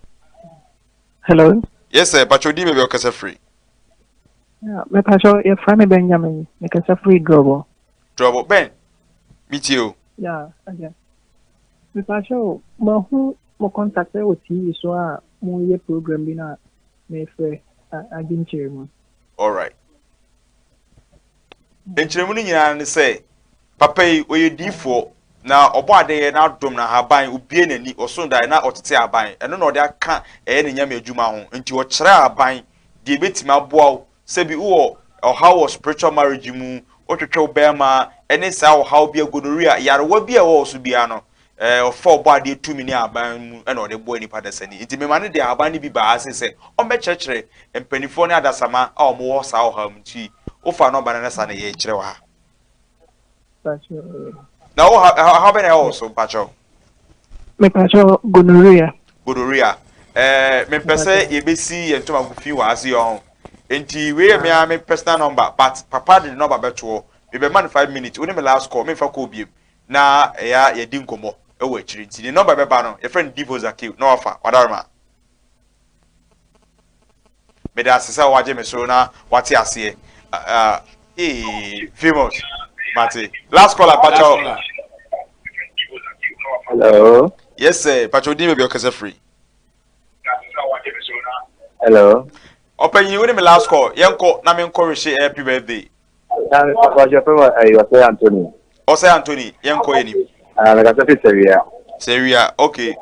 Hello. Yes sir, Pacho di baabi ɔkasa firi. Yeah, me Pacho, yɛfrɛ me Benjamin, mekasa firi Drobo. Drobo, Ben, metie o. Yeah, okay. Mepakyɛw, mahu mo contact wɔ TV so a moreyɛ program bi na mefrɛ agye nkyerɛmu. Alright. Nkyerɛmu no nyinaa ne sɛ, papa yi ɔyɛ diifoɔ na ɔbɔ adeyɛ na adom na ahaban obie n'ani ɔso daeɛ na ɔtete ahaban ɛno na ɔde aka ɛyɛ ne nyame adwuma ho nti ɔkyerɛ ahaban deɛ ɛbɛtumi aboa wo Sɛ bi wowɔ ɔhaw wɔ spiritual marriage mu, wotwetwe wo bɛɛma ɛne saa ɔhaw bi a gonorrhea, yarewa bi a ɛwɔ wo so biara no, ɛɛ ɔfa ɔbɔ adeɛ tumi ne ahaban mu ɛna ɔde boa nipa dasani. Nti mema no de ahaban no bi baa ha sei sɛ ɔmmɛkyerɛkyerɛ mpanifoɔ ne adasama a wɔn wɔ saa ɔhaw mu nti wofa nɔmba no na saa na yɛkyerɛ wɔ ha. Na wo ha ɔhaw bɛn na ɛwɔ wo so mpakyɛw? Mepakyɛw gonorrhea. Gonorrhea. Ɛɛ mempɛ sɛ yɛbɛsi yɛn ntoma gu fi wɔ ha se ɔho. Nti wei yɛ me ara me personal number but papa de ne number bɛtoɔ. Mebɛma no 5 minutes wo ne me last call memfa call biem na ɛya yɛdi nkɔmmɔ ɛwɔ akyiri. Nti ne number bɛba no yɛfrɛ no Divo Zakeu na wafa wadaroma. Meda ase sɛ wagye me so na wate aseɛ. Uh, ee, famous. Mate. Last caller, Pacho. Hello. Yes, sir. Pacho, di baabi ɔkasa firi. Hello. Ɔpanyin, wo ne me last call. Yɛnkɔ na menkɔ rehye happy birthday. Ɔsɛ Anthony. Ɔsɛ Anthony, yɛnkɔ yɛ nim. Ah, mekasa fi Sɛwia. Sɛwia, okay.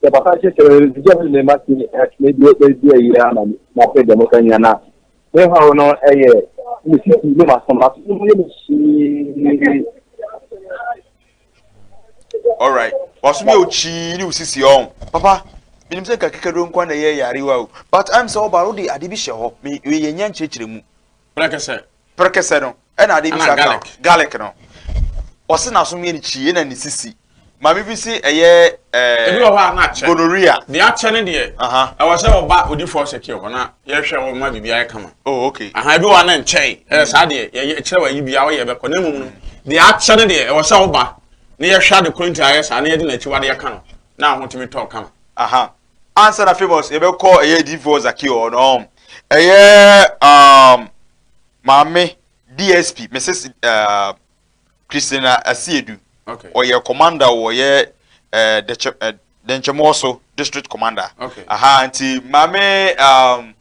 Sɛ papa hyɛ sɛ ɛgya mi ne ma si ne bi bi ayi ama ma pɛ dɛm ka nyina na me haw no ɛyɛ me sisi ne ma sɔm aso ne yɛ me hyii. Alright, waso mi yɛ okyii ne osisi ɔn papa menim sɛ nka kekaduro nkwa na ɛyɛ yarewa o but I'm sɛ ɔba wode ade bi hyɛ hɔ me yɛ nya nkyerɛkyerɛ mu. Prɛkɛsɛ. Prɛkɛsɛ no ɛna ade bi sa ka garlic no ɔse n'aso yɛ ne kyii ɛna ne sisi. Maame bi si ɛyɛ ɛɛ. Ebi wɔ hɔ a na akyɛ. Gonorrhea. Deɛ akyɛ ne deɛ. Ɛwɔ sɛ ɔba odifoɔ sɛkɛ hɔ na yɛhwɛ wɔ ma biribi ayɛ kama. Oh okay. Aha ebi wɔ hɔ a na nkyɛe. Ɛyɛ saa deɛ yɛyɛ kyerɛ wɔ ayi bi a ɔyɛ bɛkɔ na mmom no deɛ akyɛ ne deɛ ɛwɔ sɛ ɔba na yɛhwɛ ade koro nti ayɛ saa na yɛde n'akyiwadeɛ ka no na ahotumi tɔ kama. Aha. Ansa na famous yɛbɛkɔ ɛyɛ difoɔ Zakio hɔ no ɛyɛ um, maame DSP Mrs. Uh, Christina Asiedu. Okay. Ɔyɛ commander wɔ yɛ eh, Dɛkyɛ eh, Dɛnkyɛmɔɔso district commander. Okay. Aha nti maame um,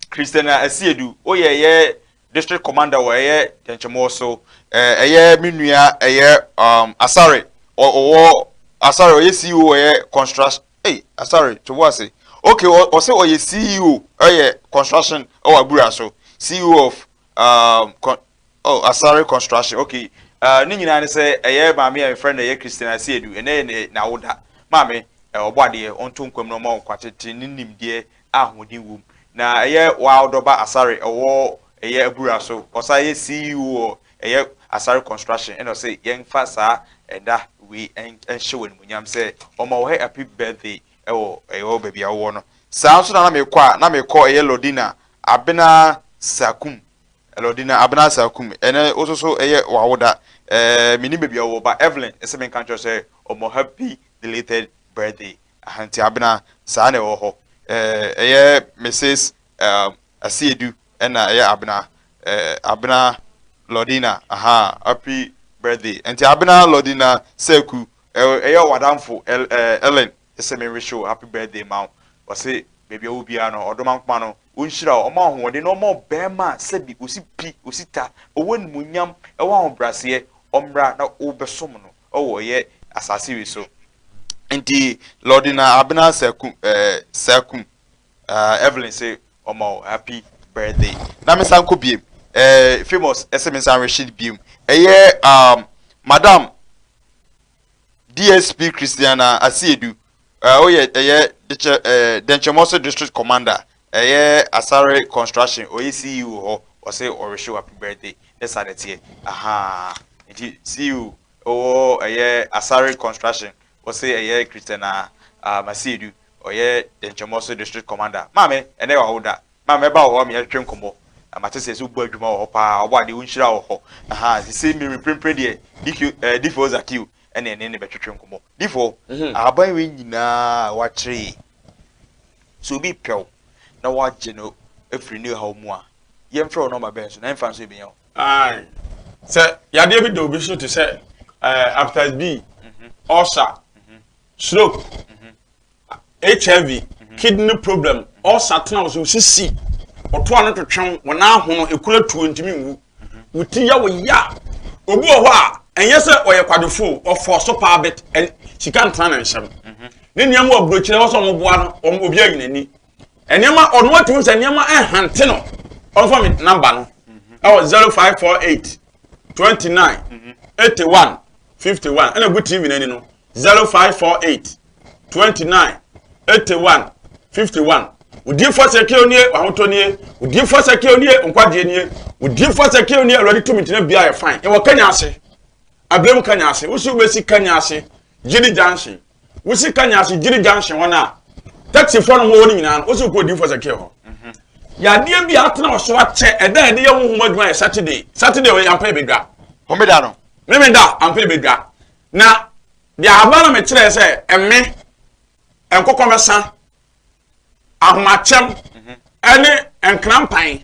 Christina Asiedu oyɛ yɛ district commander wɔ ɛyɛ Dɛnkyɛmɔɔso. Eh, ɛyɛ me nua ɛyɛ um, Asare ɔwɔ Asare ɔyɛ CEO ɔyɛ construction. Hey, Asare to bo ase. Okay, ɔsɛ ɔyɛ CEO ɛyɛ construction ɛwɔ Abura so. CEO of um, con Oh, Asare Construction, okay. Uh, ne nyinaa ne sɛ ɛyɛ maame a yɛfrɛ no ɛyɛ Christian Asiedu, ɛnɛ yɛ ne n'awoda. Maame, ɔbɔ adeɛ, ɔnto nkwam na ɔma wo nkwa tete ne nimdeɛ a ahoɔden wom. Na ɛyɛ w'awodɔba Asare, ɛwɔ ɛyɛ Abura so, ɔsan yɛ CEO wɔ ɛyɛ Asare Construction, ɛna ɔsɛ yɛmfa saa ɛda wei nhyɛ wɔ animuonyam sɛ ɔma wo happy birthday ɛwɔ ɛwɔ baabi a wowɔ no. Saa nso na na mekɔ a, na mekɔ ɛyɛ Lordina Abena Sakum Elodina Abena Sarkum, ɛnɛ wo nso so ɛyɛ w'awoda. Ɛɛ menim baabi a wowɔ ba Evelyn ɛsɛ menka nkyerɛ sɛ ɔmɔ happy belated birthday. Aha nti Abena saa na ɛwɔ hɔ. Ɛɛ ɛyɛ Mrs. Um, Asiedu ɛna ɛyɛ Abena. Ɛɛ Abena Lordina aha happy birthday. Nti Abena Lordina Seku ɛyɛ w'adamfo Ellen ɛsɛ me wish wo happy birthday ma wo. Ɔse baabi a wɔ biara no ɔdɔmankoma no Ɔnhyira wo, ɔma wo ahoɔden, na ɔma wo barima a sɛbi ɔsi pi, ɔsi ta, ɔwɔ animuonyam, ɛwɔ ahobrɛaseɛ, ɔmmra na wobɛsom no wɔ yɛ asase wei so. Nti Lordina Abena Sakum, eh, Sakum, uh, Evelyn se ɔma wo happy birthday. Na me san kɔ biem, eh, famous ɛsɛ me san rehye biem. Ɛyɛ um, Madam DSP Christiana Asiedu, eh, ɔyɛ ɛyɛ dekyɛ eh, Dɛnkyɛmɔso District Commander, ɛyɛ Asare Construction, ɔyɛ CEO hɔ, ɔse ɔrehye happy birthday, ne saa na ɛteɛ, ahaa, nti CEO ɔwɔ ɛyɛ Asare Construction, ɔse ɛyɛ Christiana um, Asiedu, ɔyɛ Dɛnkyɛmɔso District Commander. Maame, ɛnɛ yɛ w'awoda, Ma mɛba wɔ hɔ ama yɛatwetwe nkɔmmɔ. Na mate sɛ sɛ wobɔ adwuma wɔ hɔ paa, ɔbɔ adeɛ, wonhyira wɔ hɔ. Aha, sese mmiri mprempren deɛ, DQ, eh, Difo Zakiu ɛne ɛne ne bɛtwetwe nkɔmmɔ. Difo, mhm. ahaban wei nyinaa a wakyerɛ yi, sɛ obi pɛ wo na wagye no afiri ne haw mu a, yɛmfrɛ wo nɔmba bɛn so na ɛmfa nso yɛbɛnya wo? Ae. Sɛ yadeɛ bi da obi so te sɛ eh, hepatitis B, mhm. ulcer, mhm. stroke, HIV, kidney problem, ulcer tena wo so, sisi, ɔto ano twetwe wo, wɔn ahono, ekura tuo ntumi nwu. Wo ti yɛ wo ya. Obi wɔ hɔ a, ɛnyɛ sɛ ɔyɛ kwadwofo, ɔfɔ so paa bit, sika ntena ne nsam. Ne nneɛma wɔ aburokyerɛ hɔ sɛ wɔn boa no, wɔn obi ayi n'ani. Nneɛma ɔno atumi sɛ nneɛma ɛhante no, ɔnfa mi namba no. Ɛwɔ 0548 29 81 51 ɛna gu TV n'ani no 0548 29 81 51 Odiyifoɔ Sakeo nie, w'ahotɔ nie. Odiyifoɔ Sakeo nie, nkwagyeɛ nie. Odiyifoɔ Sakeo nie, Awurade tumi gyina bia yɛ fine. Yɛwɔ Kenya ase. Abrem Kenya ase. Wosi wobɛsi Kenya ase, Gyidi Junction. Wosi Kenya ase, Gyidi Junction hɔ no a, taxifoɔ no ho wɔ no nyinaa no, wosi wokɔ Odiyifoɔ Sakeo hɔ. Yadeɛ bi a atena wɔ so akyɛ, ɛda a yɛde yɛ honhom adwuma yɛ Saturday. Saturday wɔ yɛ ampa yɛbɛdwa. Homeda no. Memeda ampa yɛbɛdwa. Na Deɛ aba no mekyerɛɛ sɛ ɛme, nkokɔmɛsa, ahomakyɛm ɛne nkrampan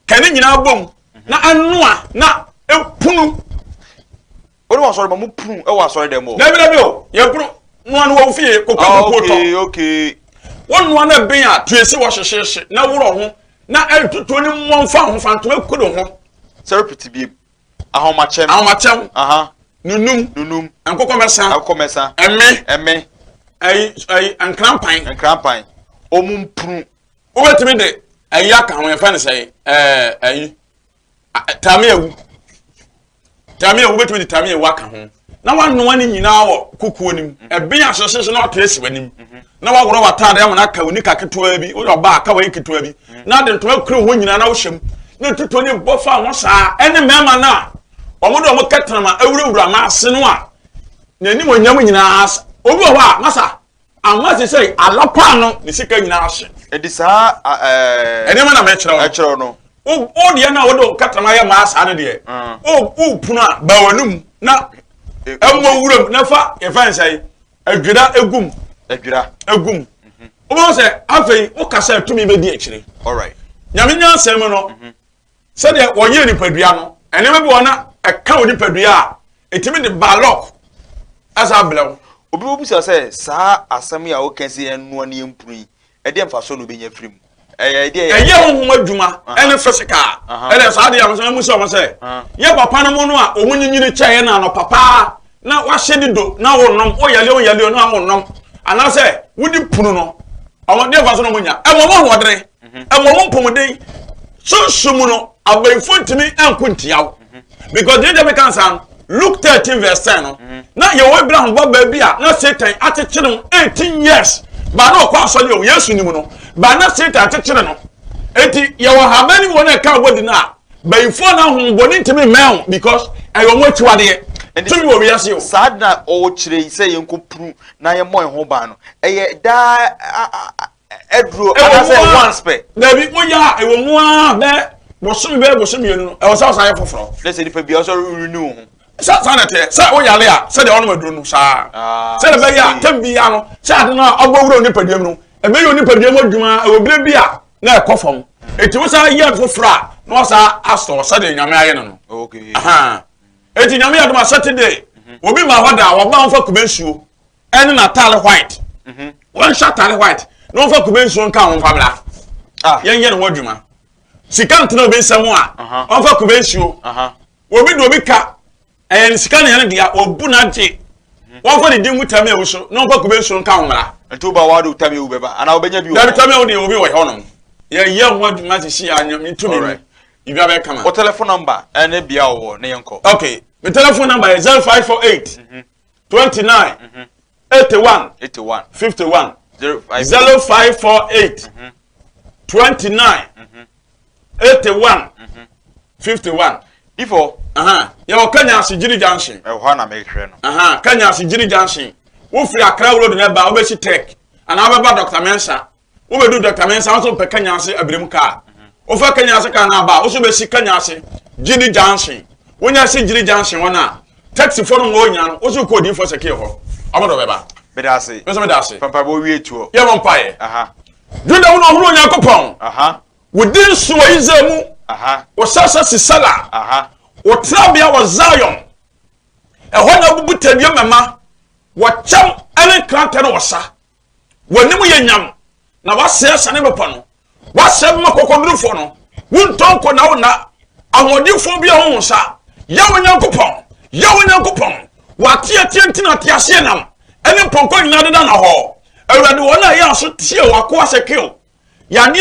ka ne nyinaa bom na ɛnoa na ɛpunu. Wọ́n wọ asɔre ma mo punu wɔ asɔre dɛm o. Dabi dabi o yɛ punu noa no wɔ fie kɔkɔ ah, kukuo tɔ. Okay okay. Wɔn noa no ɛbɛn a tue si wɔ hyehyehye na worɔ ho na ɛtutuo ne mmɔ nfa ho fa ntoma kuro ho. Sɛ repeat biem. Ahomakyɛm. Ahomakyɛm. Aha. Nunum. Nunum. Nkokɔmɛsa. Nkokɔmɛsa. Ɛme. Ɛme. Ɛyi ɛyi nkrampan. Nkrampan. Ɔmu mpunu. Wobɛtumi de ɛyi aka ho yɛfɛ no sɛ ɛɛ ɛyi taame awu. Taame awu wobɛtumi de taame awu aka ho. Na wanoa ne nyinaa wɔ kukuo no mu. Ɛben ahyehyehye na wato asi w'anim. Na waworɔ w'ataade ama no aka wo nika ketewa bi. Woyɛ ɔbaa aka w'ayi ketewa bi. Na ade ntoma kura ho nyinaa na wohyɛ mu. Na tutuo ne bɔ fa ho saa. Ɛne mmarima no a wɔn de wɔn kɛtɛnɛma awurawura m'ase no a. N'animuonyam nyinaa asa. Obi wɔ hɔ a, masa, ama te sɛ alapa no ne sika nyinaa ahye. Ɛde saa ɛɛ. Nneɛma na mɛkyerɛ wo. Ɛkyerɛ no. Wo wo deɛ na wode katrama yɛ maa saa no deɛ. Mm. Wo wo pono a ba w'anum na ɛmmɔ wuram na fa yɛfɛn sɛ adwira egum. Adwira. Egum. Wobɛhu sɛ afei wokasa tumi bɛdi akyire. All right. Nyame nyansa mu no. Mm -hmm. Sɛdeɛ wɔyɛɛ nipadua no, nneɛma bi wɔ hɔ na ɛka wo nipadua a, ɛtumi de balɔk ɛsa brɛ wo. Obi bɛbisa sɛ, saa asɛm yi a woka sɛ yɛnnoa na yɛmpunu yi, ɛdeɛn mfasoɔ na ɔbɛnya afiri mu? Ɛyɛ ɛdeɛ Ɛyɛ honhom adwuma ɛne physical. Ɛdeɛ saa deɛ a mo sɛ wɔn sɛ, yɛ papa no mo no a wɔn nyinyini kyɛɛ na anɔpa paa na wahyɛ di do na wɔnom, woyale woyale o na wɔnom, anaasɛ wodi punu no, wɔn deɛ mfasoɔ na wɔn nya? Ɛma wɔn ahoɔdene. Ɛwɔ mo mpɔmuden sunsum mu no abayifo ntumi nko ntia wo because deɛ ɛgya meka nsa no Luke 13 verse 10 no na yɛwɔ Abraham ba baa bi a na Satan akyekyere no 18 years baa na ɔkɔ asɔre o Yesu nim no baa na Satan akyekyere no eti yɛwɔ haban no bi wɔ na ɛka abɔdi no a bayifoɔ na ahombɔne ntumi mmɛn wo because ɛyɛ wɔn akyiwadeɛ tumi wɔ wiase o. Saa na ɔkyerɛ yi sɛ yɛnkɔ puru na yɛmmɔ yɛn ho ban no ɛyɛ daa aduro anaasɛ once pɛ. Dabi woyɛ a ɛwɔ mu ara bɛ bosome bɛyɛ bosome mmienu no ɛwɔ sɛ ɔsan yɛ foforɔ. Ne sɛ nipa bi ɔsɛ renew ho. Sɛ saa na ɛteɛ sɛ woyare a sɛdeɛ ɔnom aduro no saa ah, sɛdeɛ ɛbɛyɛ a tɛm bi ya no sɛ ade no a ɔbɔ wura onipadua mu no ɛbɛyɛ onipadua mu adwuma ɛwɔ berɛ bi a na ɛkɔ fam eti wosan yɛ foforɔ a na wasan asɔ sɛdeɛ nyame ayɛ no no. Okay. Eti nyame yɛ adom a Saturday mhm. obi ma hɔ da wɔba wɔfa kube nsuo. Ɛne n'ataare white. Mhm. Wɔnhyɛ ataare white na wɔmfa kube nsuo nka ho mfa mmra. Ah. Yɛnyɛ ne ho adwuma. Sika ntena obi nsam a, wɔmfa kube nsuo. Obi de obi ka, ɛyɛ ne sika na ɛyɛ ne dea, obu n'agye. Mhm. Wɔmfa ne din ngu tami ewu so na wɔmfa kube nsuo nka ho mmra. Nti woba wa de tami ewu bɛba anaa wobɛnya bi wɔ hɔ? Dabi tami ewu deɛ obi wɔ hɔ nom. Yɛyɛ ho adwuma sisi a nyame tumi mu. Biribi abɛyɛ kama. Wo telephone number ɛne bea ɔwɔ ne yɛnkɔ. Okay, me telephone number yɛ 0548 29 81 81 51 0548 29 81 51. Ifo. Yɛwɔ Kanyase Gyiri Junction. Ɛwɔ hɔ na mehwɛ no. Kanyase Gyiri Junction. Wofiri Accra Road na ɛba wobɛsi Tech anaa wobɛba Dr. Mensah. Wobɛdu Dr. Mensah wo nso pɛ Kanyase Abirem kaa. Wofa Kanyase kaa no aba a wo nso bɛsi Kanyase Gyiri Junction. Wonya si Gyiri Junction hɔ no a taxifoɔ no wɔ nyina no wo nso kɔ odiyifoɔ Sɛkee hɔ. Ɔmo de ɔbɛba. Meda ase. Me nso meda ase. Fa mpaebɔ wie toɔ. Yɛbɔ mpaeɛ. Juda wo na ɔhunu Onyankopɔn. Wo din so wɔ Israel mu. Wo sasa si Sela. Wo tenabea wɔ Zion. Ɛhɔ na abubu tadua mɛma. Wɔkyɛm ne nkrantɛ ne ɔsa. W'anim yɛ nyam, na w'asɛe asiane bepɔ no. W'asɛe bɛma kɔkɔdurufoɔ no. Wontɔ nko na wonna ahoɔdenfoɔ bi a wo nsa. Yahweh Nyankopɔn, Yahweh Nyankopɔn, w'ateatea nti na teaseɛnam ne mpɔnkɔ nyinaa deda nnahɔɔ. Awurade, wɔn a ɛyɛ aso tie w'akoa Sekel. Yadeɛ.